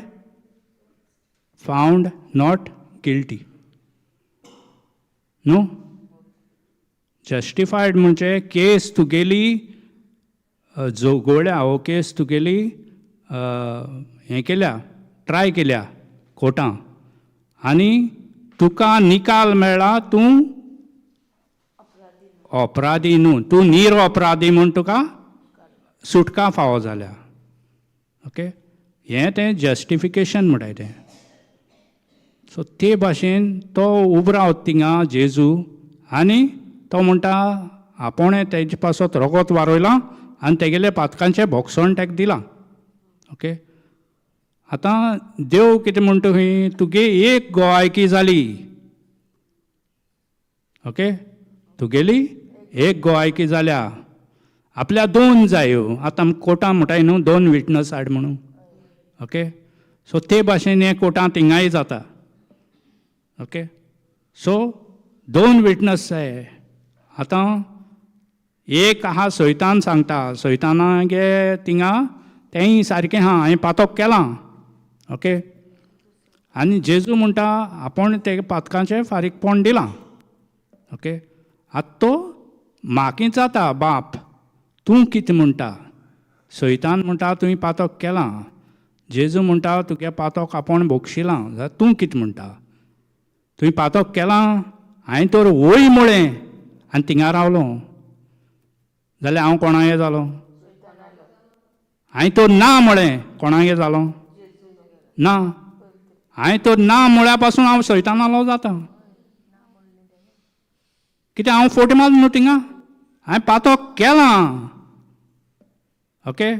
found not guilty न्हू. जस्टिफायड म्हणजे केस तुगेली जोगोळ्या हो केस तुगेली हें केल्या, ट्राय केल्या कोर्टां आनी तुका निकाल मेळ्ळा, तूं अपराधी न्हू, तूं निर अपराधी म्हूण तुका सुटका फावो जाल्या. ओके, हें तें जस्टिफिकेशन म्हणटाय तें. सो ते भाशेन तो उबो रावता थिंगा जेजू आनी तो म्हणटा आपोणें तेजे पासत रोगोत वारयलां आनी तेगेले पातकांचें भोगसण ताका दिलां. ओके, आतां देव कितें म्हणटा खंय, तुगे एक गोवायकी जाली. ओके, तुगेली एक गोवायकी जाल्या, आपल्या दोन जायो. आतां आमी कोर्टां म्हणटाय न्हू दोन विटनस हाड म्हणून. ओके, सो ते भाशेन हें कोर्टांत थिंगाय जाता. ओके, सो दोन विटनस जाय. आतां एक आहा सैतान सांगता, सैताना गे थिंगा तेंय सारकें आहा, हांवें पातक केलां. ओके, आनी जेजू म्हणटा आपूण तेगे पातकांचें फारीकपण दिलां. ओके, आतां तो म्हाका जाता बाप, तूं कितें म्हणटा? सैतान म्हणटा तुवें पातक केलां, जेजू म्हणटा तुगे पातक आपूण भोगशिलां, जाल्यार तूं कितें म्हणटा? तुवें पातक केलां, हांवें तर वय म्हळें आनी थिंगा रावलो, जाल्यार हांव कोणागे जालो? हांवें तर ना म्हळें, कोणागे जालो? ना. हांवें तर ना म्हळ्या पासून हांव सैतानालो जाता. कित्याक हांव फोट मारलो न्हू थिंगा, हांवें पातक केलां. ओके,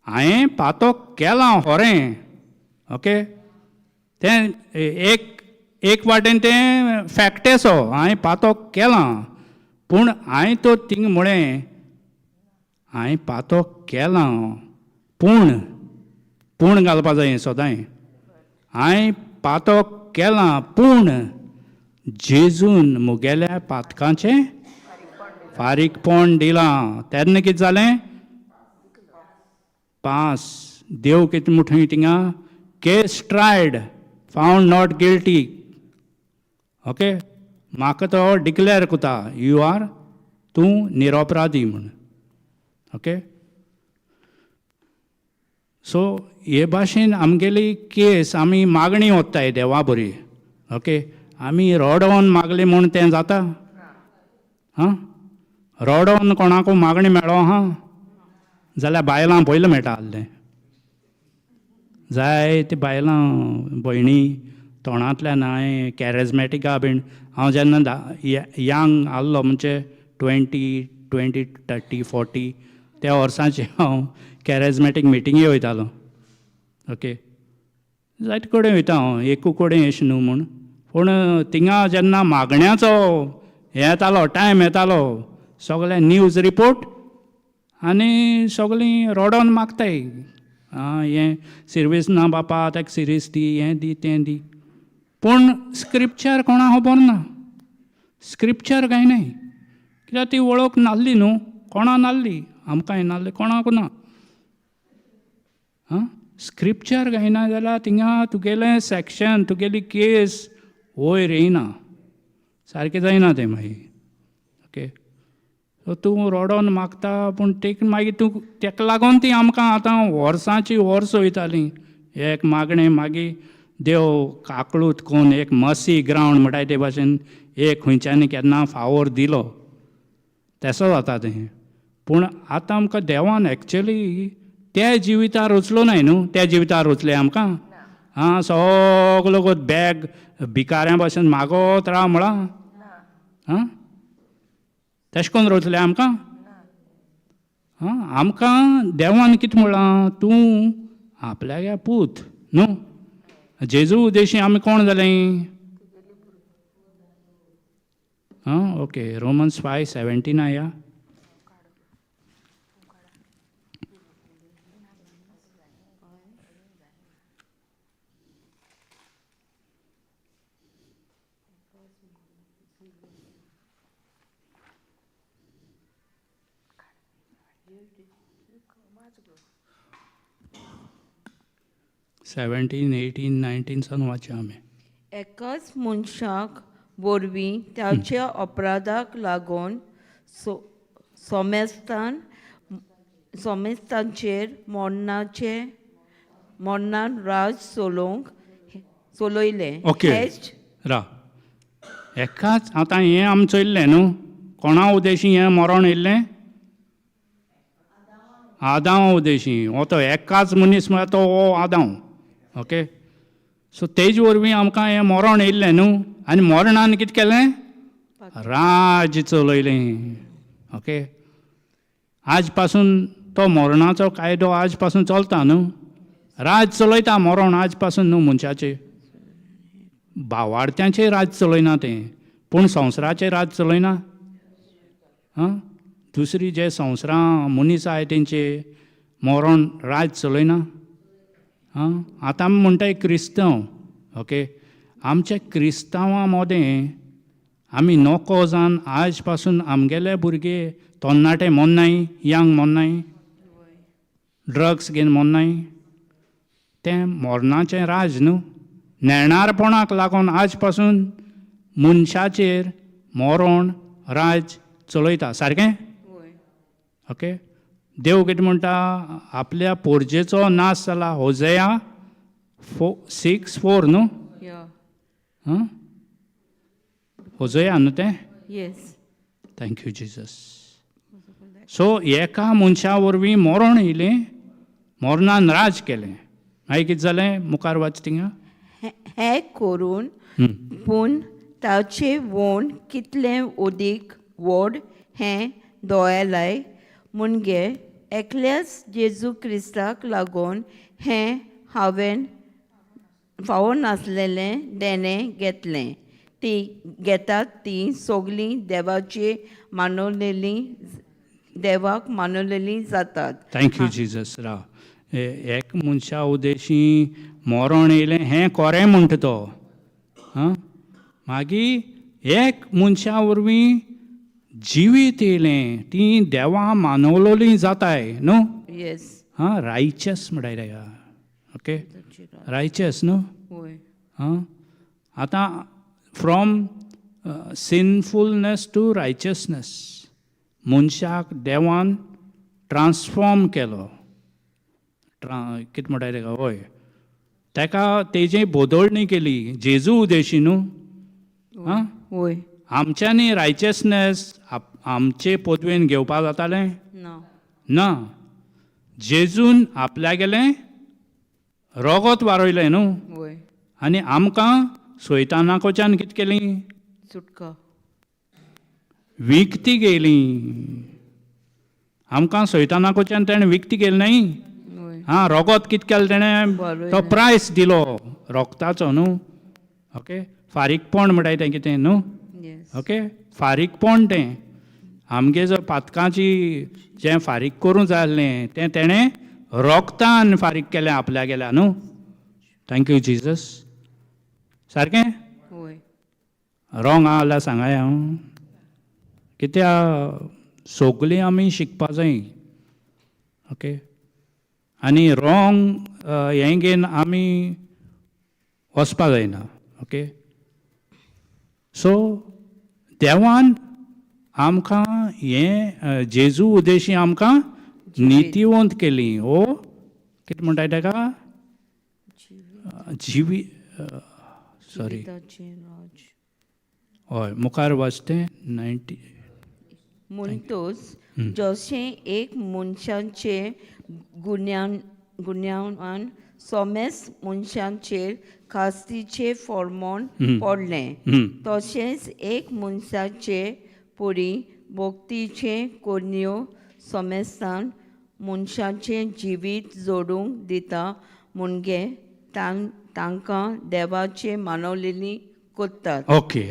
हांवें पातक केलां खरें. ओके, तें एक एक वाटेन तें फॅक्टेसो, हांवें पातक केलां, पूण हांवें तर थिंग म्हळें हांवें पातक केलां, पूण पूण घालपा जाय सदांय. हांवें पातक केलां पूण जेजून मुगेल्या पातकांचें फारीकपण दिलां. तेन्ना कितें जालें? पास. देव कितें म्हणटा थिंगा? Case tried, found not guilty. Okay, म्हाका तो डिक्लेर करता, you are, तूं निरपराधी म्हूण. ओके, सो हे भाशेन आमगेली केस आमी मागणी वताय देवा बरी. ओके, आमी रडोन मागली म्हूण तें जाता? आं, रडोन कोणाकू मागणी मेळो आहा जाल्यार बायलां पयलें मेळटा आहलें. जायतीं बायलां भयणी तोंडांतल्यान हांवें कॅरेजमॅटिका बीन, हांव जेन्ना यंग आहलो म्हणजे 20 20 30 40 त्या वर्सांचे हांव कॅरेजमॅटीक मिटिंगे वयतालो. ओके, जायते कडेन वयता हांव, एकू कडेन अशें न्हू म्हूण. पूण थिंगा जेन्ना मागण्याचो हें येतालो, टायम येतालो, सगळे न्यूज रिपोर्ट आनी सगळीं रडोन मागताय, आं हें सिर्वीस ना बापा, ताका सिर्वीस दी, हें दी, तें दी. पूण स्क्रिप्चर कोणाक खबर ना, स्क्रिप्चर कांय न्हय, कित्याक ती वळख नासली न्हू कोणा, नासली आमकांय नासली, कोणाकू ना. आं, स्क्रिप्चर गायना जाल्यार थिंगा तुगेलें सॅक्शन, तुगेली केस वयर येयना, सारकें जायना तें मागीर. ओके, सो तूं रडोन मागता पूण तेक मागीर तूं तेका लागून ती आमकां आतां वर्सांची वर्स वयतालीं एक मागणें. मागीर देव काकळूत कोन्न एक मसी ग्रावंड म्हणटाय ते भाशेन एक खंयच्यानी केन्ना फावोर दिलो, तेसो जाता तें. पूण आतां आमकां देवान एक्चुली त्या जिवितार रचलो नाय न्हू, त्या जिवितार रचलें आमकां. आं, सगलो बॅग भिकाऱ्यां भाशेन मागत राव म्हळां. आं, तेशें कोन्न रचलें आमकां? आं, आमकां देवान कितें म्हळां? तूं आपल्यागे पूत न्हू. जेजू उदेशी आमी कोण जालीं? आं, ओके, रोमन्स 5:17 आया. 17, 18, 19 सावन वाचया आमी. एकाच मनशाक वरवीं ताच्या अपराधाक लागून सोमेस्तांचेर मरणान राज चलोवंक चलयलें. ओके. हेच रा एकाच आतां हें आमी चोयल्लें न्हू, कोणा उदेशी हें मरण येयल्लें? आदांव उदेशी. हो तो एकाच मनीस म्हळ्यार तो हो आदांव. ओके, सो तेज वरवीं आमकां हें मरण येयल्लें न्हू, आनी मरणान कितें केलें? राज चलयलें. ओके, आज पासून तो मरणाचो कायदो आज पासून चलता न्हू, राज चलयता मरण आज पासून न्हू. मनशाचेर, भावार्थ्यांचेर राज चलयना तें, पूण संवसाराचेर राज चलयना. आं, दुसरी जे संवसारां मनीस आहाय तेंचे मरण राज चलयना. आं, आतां आमी म्हणटाय क्रिस्तांव. ओके, आमच्या क्रिस्तांवां मोदें आमी नको जावन आज पासून आमगेले भुरगे तरणाटे मोन्नाय, यंग मोन्नाय, ड्रग्स घेवन मोन्नाय, तें मरणाचें राज न्हू. नेणारपणाक लागून आज पासून मनशाचेर मरण राज चलयता, सारकें? ओके, देव कितें म्हणटा? आपल्या पोरजेचो नाश जाला. होजया 6:4 न्हू? या. आं, होजया न्हू तें? Yes. Thank you Jesus. So एका मनशा वरवीं मरण येयलें, मरणान राज केलें. मागीर कितें जालें? मुखार वाच थिंगा. हें करून पूण ताचें वोण कितलें उदीक व्हड हें दोळ्यालाय मुणगे एकल्याच जेजू क्रिस्ताक लागून हें हांवें फावो नासलेलें देणें घेतलें. ती घेतात ती सगळीं देवाची मानवलेलीं, देवाक मानवलेलीं जातात. Thank you Jesus. राव. एक मनशा उदेशी मरण येयलें हें कोरें म्हणटा तो. आं, मागीर एक मनशा वरवीं जिवीत येयलें, तीं देवा मानवलोलीं जाताय न्हू. येस. हां, रायचस म्हणटाय तेका. ओके, रायचस न्हू. वय. हां, आतां फ्रॉम सिनफुलनेस टू रायचसनेस मनशाक देवान ट्रान्सफॉर्म केलो. कितें म्हणटाय तेका, हय, तेका तेजी बदलणी केली जेजू उदेशी न्हू. आं, वय. आमच्यांनी रायचसनेस आमचे पदवेन घेवपा जातालें ना. ना. जेजून आपल्यागेलें रोगोत वारयलें न्हू. वय. आनी आमकां सोयतानाकोच्यान कितें केली? सुटका. विकती गेली आमकां सोयतानाकोच्यान तेणें विकती केली न्हय. वय. आं, रोगोत कितें केलें तेणें? बरोयलें. तो प्रायस दिलो रोगताचो न्हू. ओके, फारीकपण म्हणटाय तें कितें न्हू. येस. ओके, फारीकपण तें आमगे जो पातकाची जें फारीक करूंक जाय आसलें तें तेणें रोगतान फारीक केलें आपल्या गेल्या न्हू. Thank you Jesus. सारकें. वय. रोंग आहा जाल्यार सांगाय हांव, कित्या सगलीं आमी शिकपा जाय. ओके, आनी रोंग हें घेवन आमी वचपा जायना. ओके, सो देवान आमकां हें जेजू उदेशी आमकां नितीवंत केली. ओ कितें म्हणटाय तेका, जिवी, सॉरी. जिविताचें राज. हय, मुखार वाच तें 90. म्हणटोच जशें एक मनशाचे गुन्यांवान सोमेस मनशांचेर खास्तीचें फॉर्मोन पडलें, तशेंच एक मनशाचे परी भक्तीचें कोरन्यो सोमेस्तान मनशाचें जिवीत जोडूंक दिता म्हणगे तांकां देवाचें मानवलेली करतात. ओके,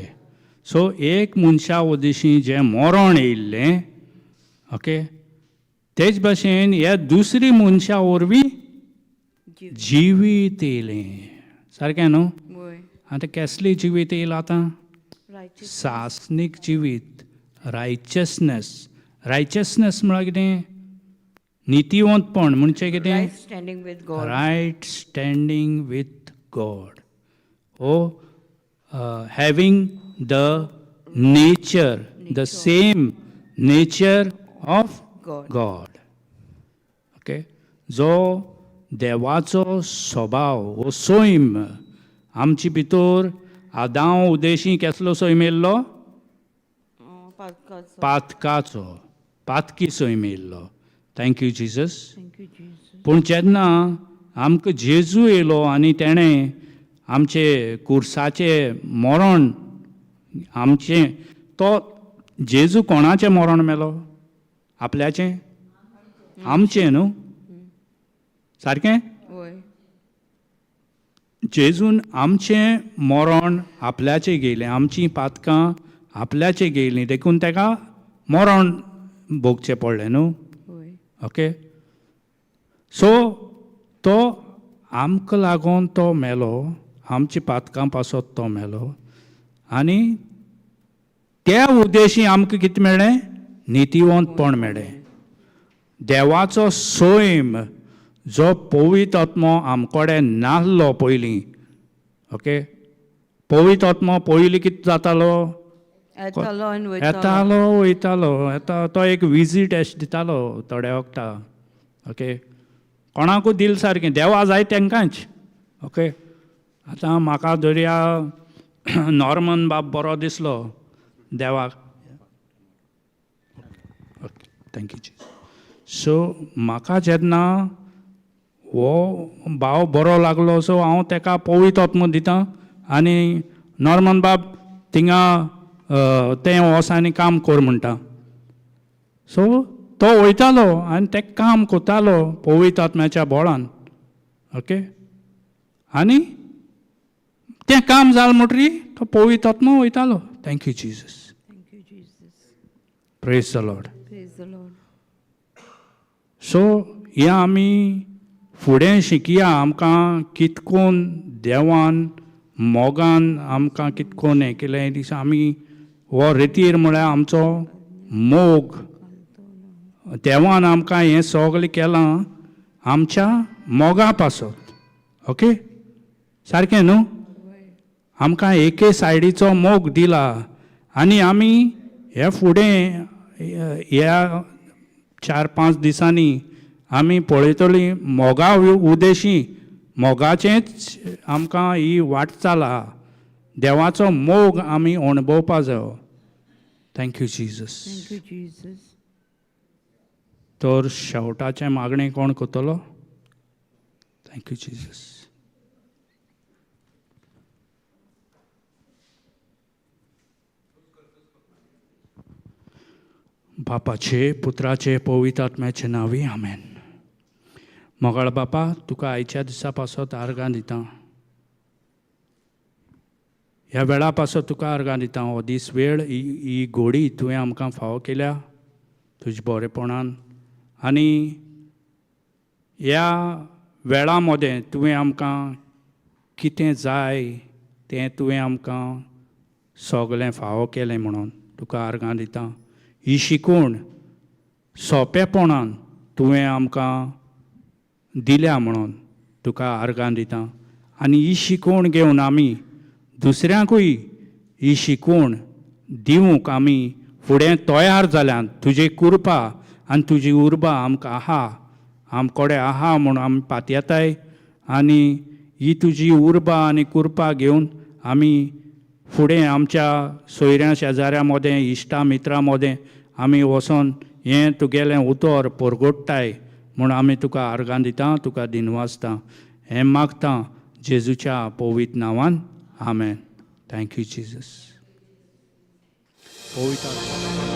सो एक मनशा उदेशी जें मरण येयल्लें, ओके, तेच भाशेन ह्या दुसरी मनशा वरवीं जिवीत येयलें. सारकें न्हू. वय. आतां केसलें जिवीत येयलां आतां? रायचेस. सासनीक जिवीत, रायचसनेस. रायचसनेस म्हळ्यार कितें? नितीवंतपण म्हणजे कितें? Right standing with God. Right standing with God. Oh, having the nature, the same nature of God. God. Okay, जो देवाचो स्वभाव हो सैम आमचे भितर आदांव उदेशी केसलो सैम येयल्लो? पातकाचो. पातकाचो, पातकी सैम येयल्लो. Thank you Jesus. Thank you Jesus. पूण जेन्ना आमकां जेजू येयलो आनी तेणें आमचे कुर्साचें मरण आमचें, तो जेजू कोणाचें मरण मेलो? आपल्याचें, आमचें न्हू. सारकें. वय. जेजून आमचें मरण आपल्याचें घेयलें, आमचीं पातकां आपल्याचें घेयलीं, देखून तेका मरण भोगचें पडलें न्हू. वय. ओके, सो तो आमकां लागून तो मेलो, आमच्या पातकां पासत तो मेलो आनी त्या उद्देशी आमकां कितें मेळ्ळें? नितीवंतपण मेळ्ळें. देवाचो सैम जो पवित्र आत्मो आमकोडे नासलो पयलीं. ओके, पवित्र आत्मो पयलीं कितें जातालो? येतालो आनी वयतालो. येतालो वयतालो, येता तो एक विजीट एश दितालो थोड्या वखता. ओके, कोणाकूय दिल सारकें देवा जाय तांकांच. ओके, आतां म्हाका दर्या नॉर्मन बाब बरो दिसलो देवाक. Okay, thank you जी. सो म्हाका जेन्ना हो भाव बरो लागलो, सो हांव ताका पवित्र आत्मो दितां आनी नॉर्मन बाब थिंगा तें वच आनी काम कर म्हणटा. सो तो वयतालो आनी तें काम करतालो पवित्र आत्म्याच्या बोळान. ओके, आनी तें काम जालें म्हणटरी तो पवित्र आत्मो वयतालो. Thank you Jesus. Thank you Jesus. Praise the Lord. Praise the Lord. So हें आमी फुडें शिकया आमकां कितकोन देवान मोगान आमकां कितकोन हें केलें दिसा आमी हो रेतीर म्हळ्यार आमचो मोग देवान आमकां हें सगळें केलां आमच्या मोगा पासत. ओके, सारकें न्हू? आमकां एके सायडीचो मोग दिला आनी आमी हे फुडें ह्या 4-5 दिसांनी आमी पळयतलीं मोगा उदेशी मोगाचेंच आमकां ही वाटचाल आहा. देवाचो मोग आमी अणभवपा जायो. Thank you Jesus. Thank you Jesus. तर शेवटाचें मागणें कोण करतलो? Thank you Jesus. बापाचे पुत्राचे पवित्र आत्म्याचे नांवी आमेन. मोगाळ बापा, तुका आयच्या दिसा पासत आर्गां दिता, ह्या वेळा पासत तुका आर्गां दिता. हो दीस वेळ ही घोडी तुवें आमकां फावो केल्या तुज्या बरेपणान आनी ह्या वेळा मदें तुवें आमकां कितें जाय तें तुवें आमकां सगळें फावो केलें म्हणून तुका आर्गां दिता. ही शिकवण सोंपेपणान तुवें आमकां दिल्या म्हणून तुका आर्गां दिता आनी ही शिकवण घेवन आमी दुसऱ्यांकूय ही शिकवण दिवंक आमी फुडें तयार जाल्यात. तुजी कृपा आनी तुजी उर्बा आमकां आहा, आमकोडे आहा म्हूण आमी पातयेताय आनी ही तुजी उर्बा आनी कृपा घेवन आमी फुडें आमच्या सोयऱ्यां शेजाऱ्यां मदें, इश्टा मित्रां मदें आमी वचोन हें तुगेलें उतर परगोट्टाय म्हूण आमी तुका आर्गां दिता, तुका दिनवासता. हें मागता जेजूच्या पवित्र नांवान, आमेन. Thank you Jesus. पवित्र.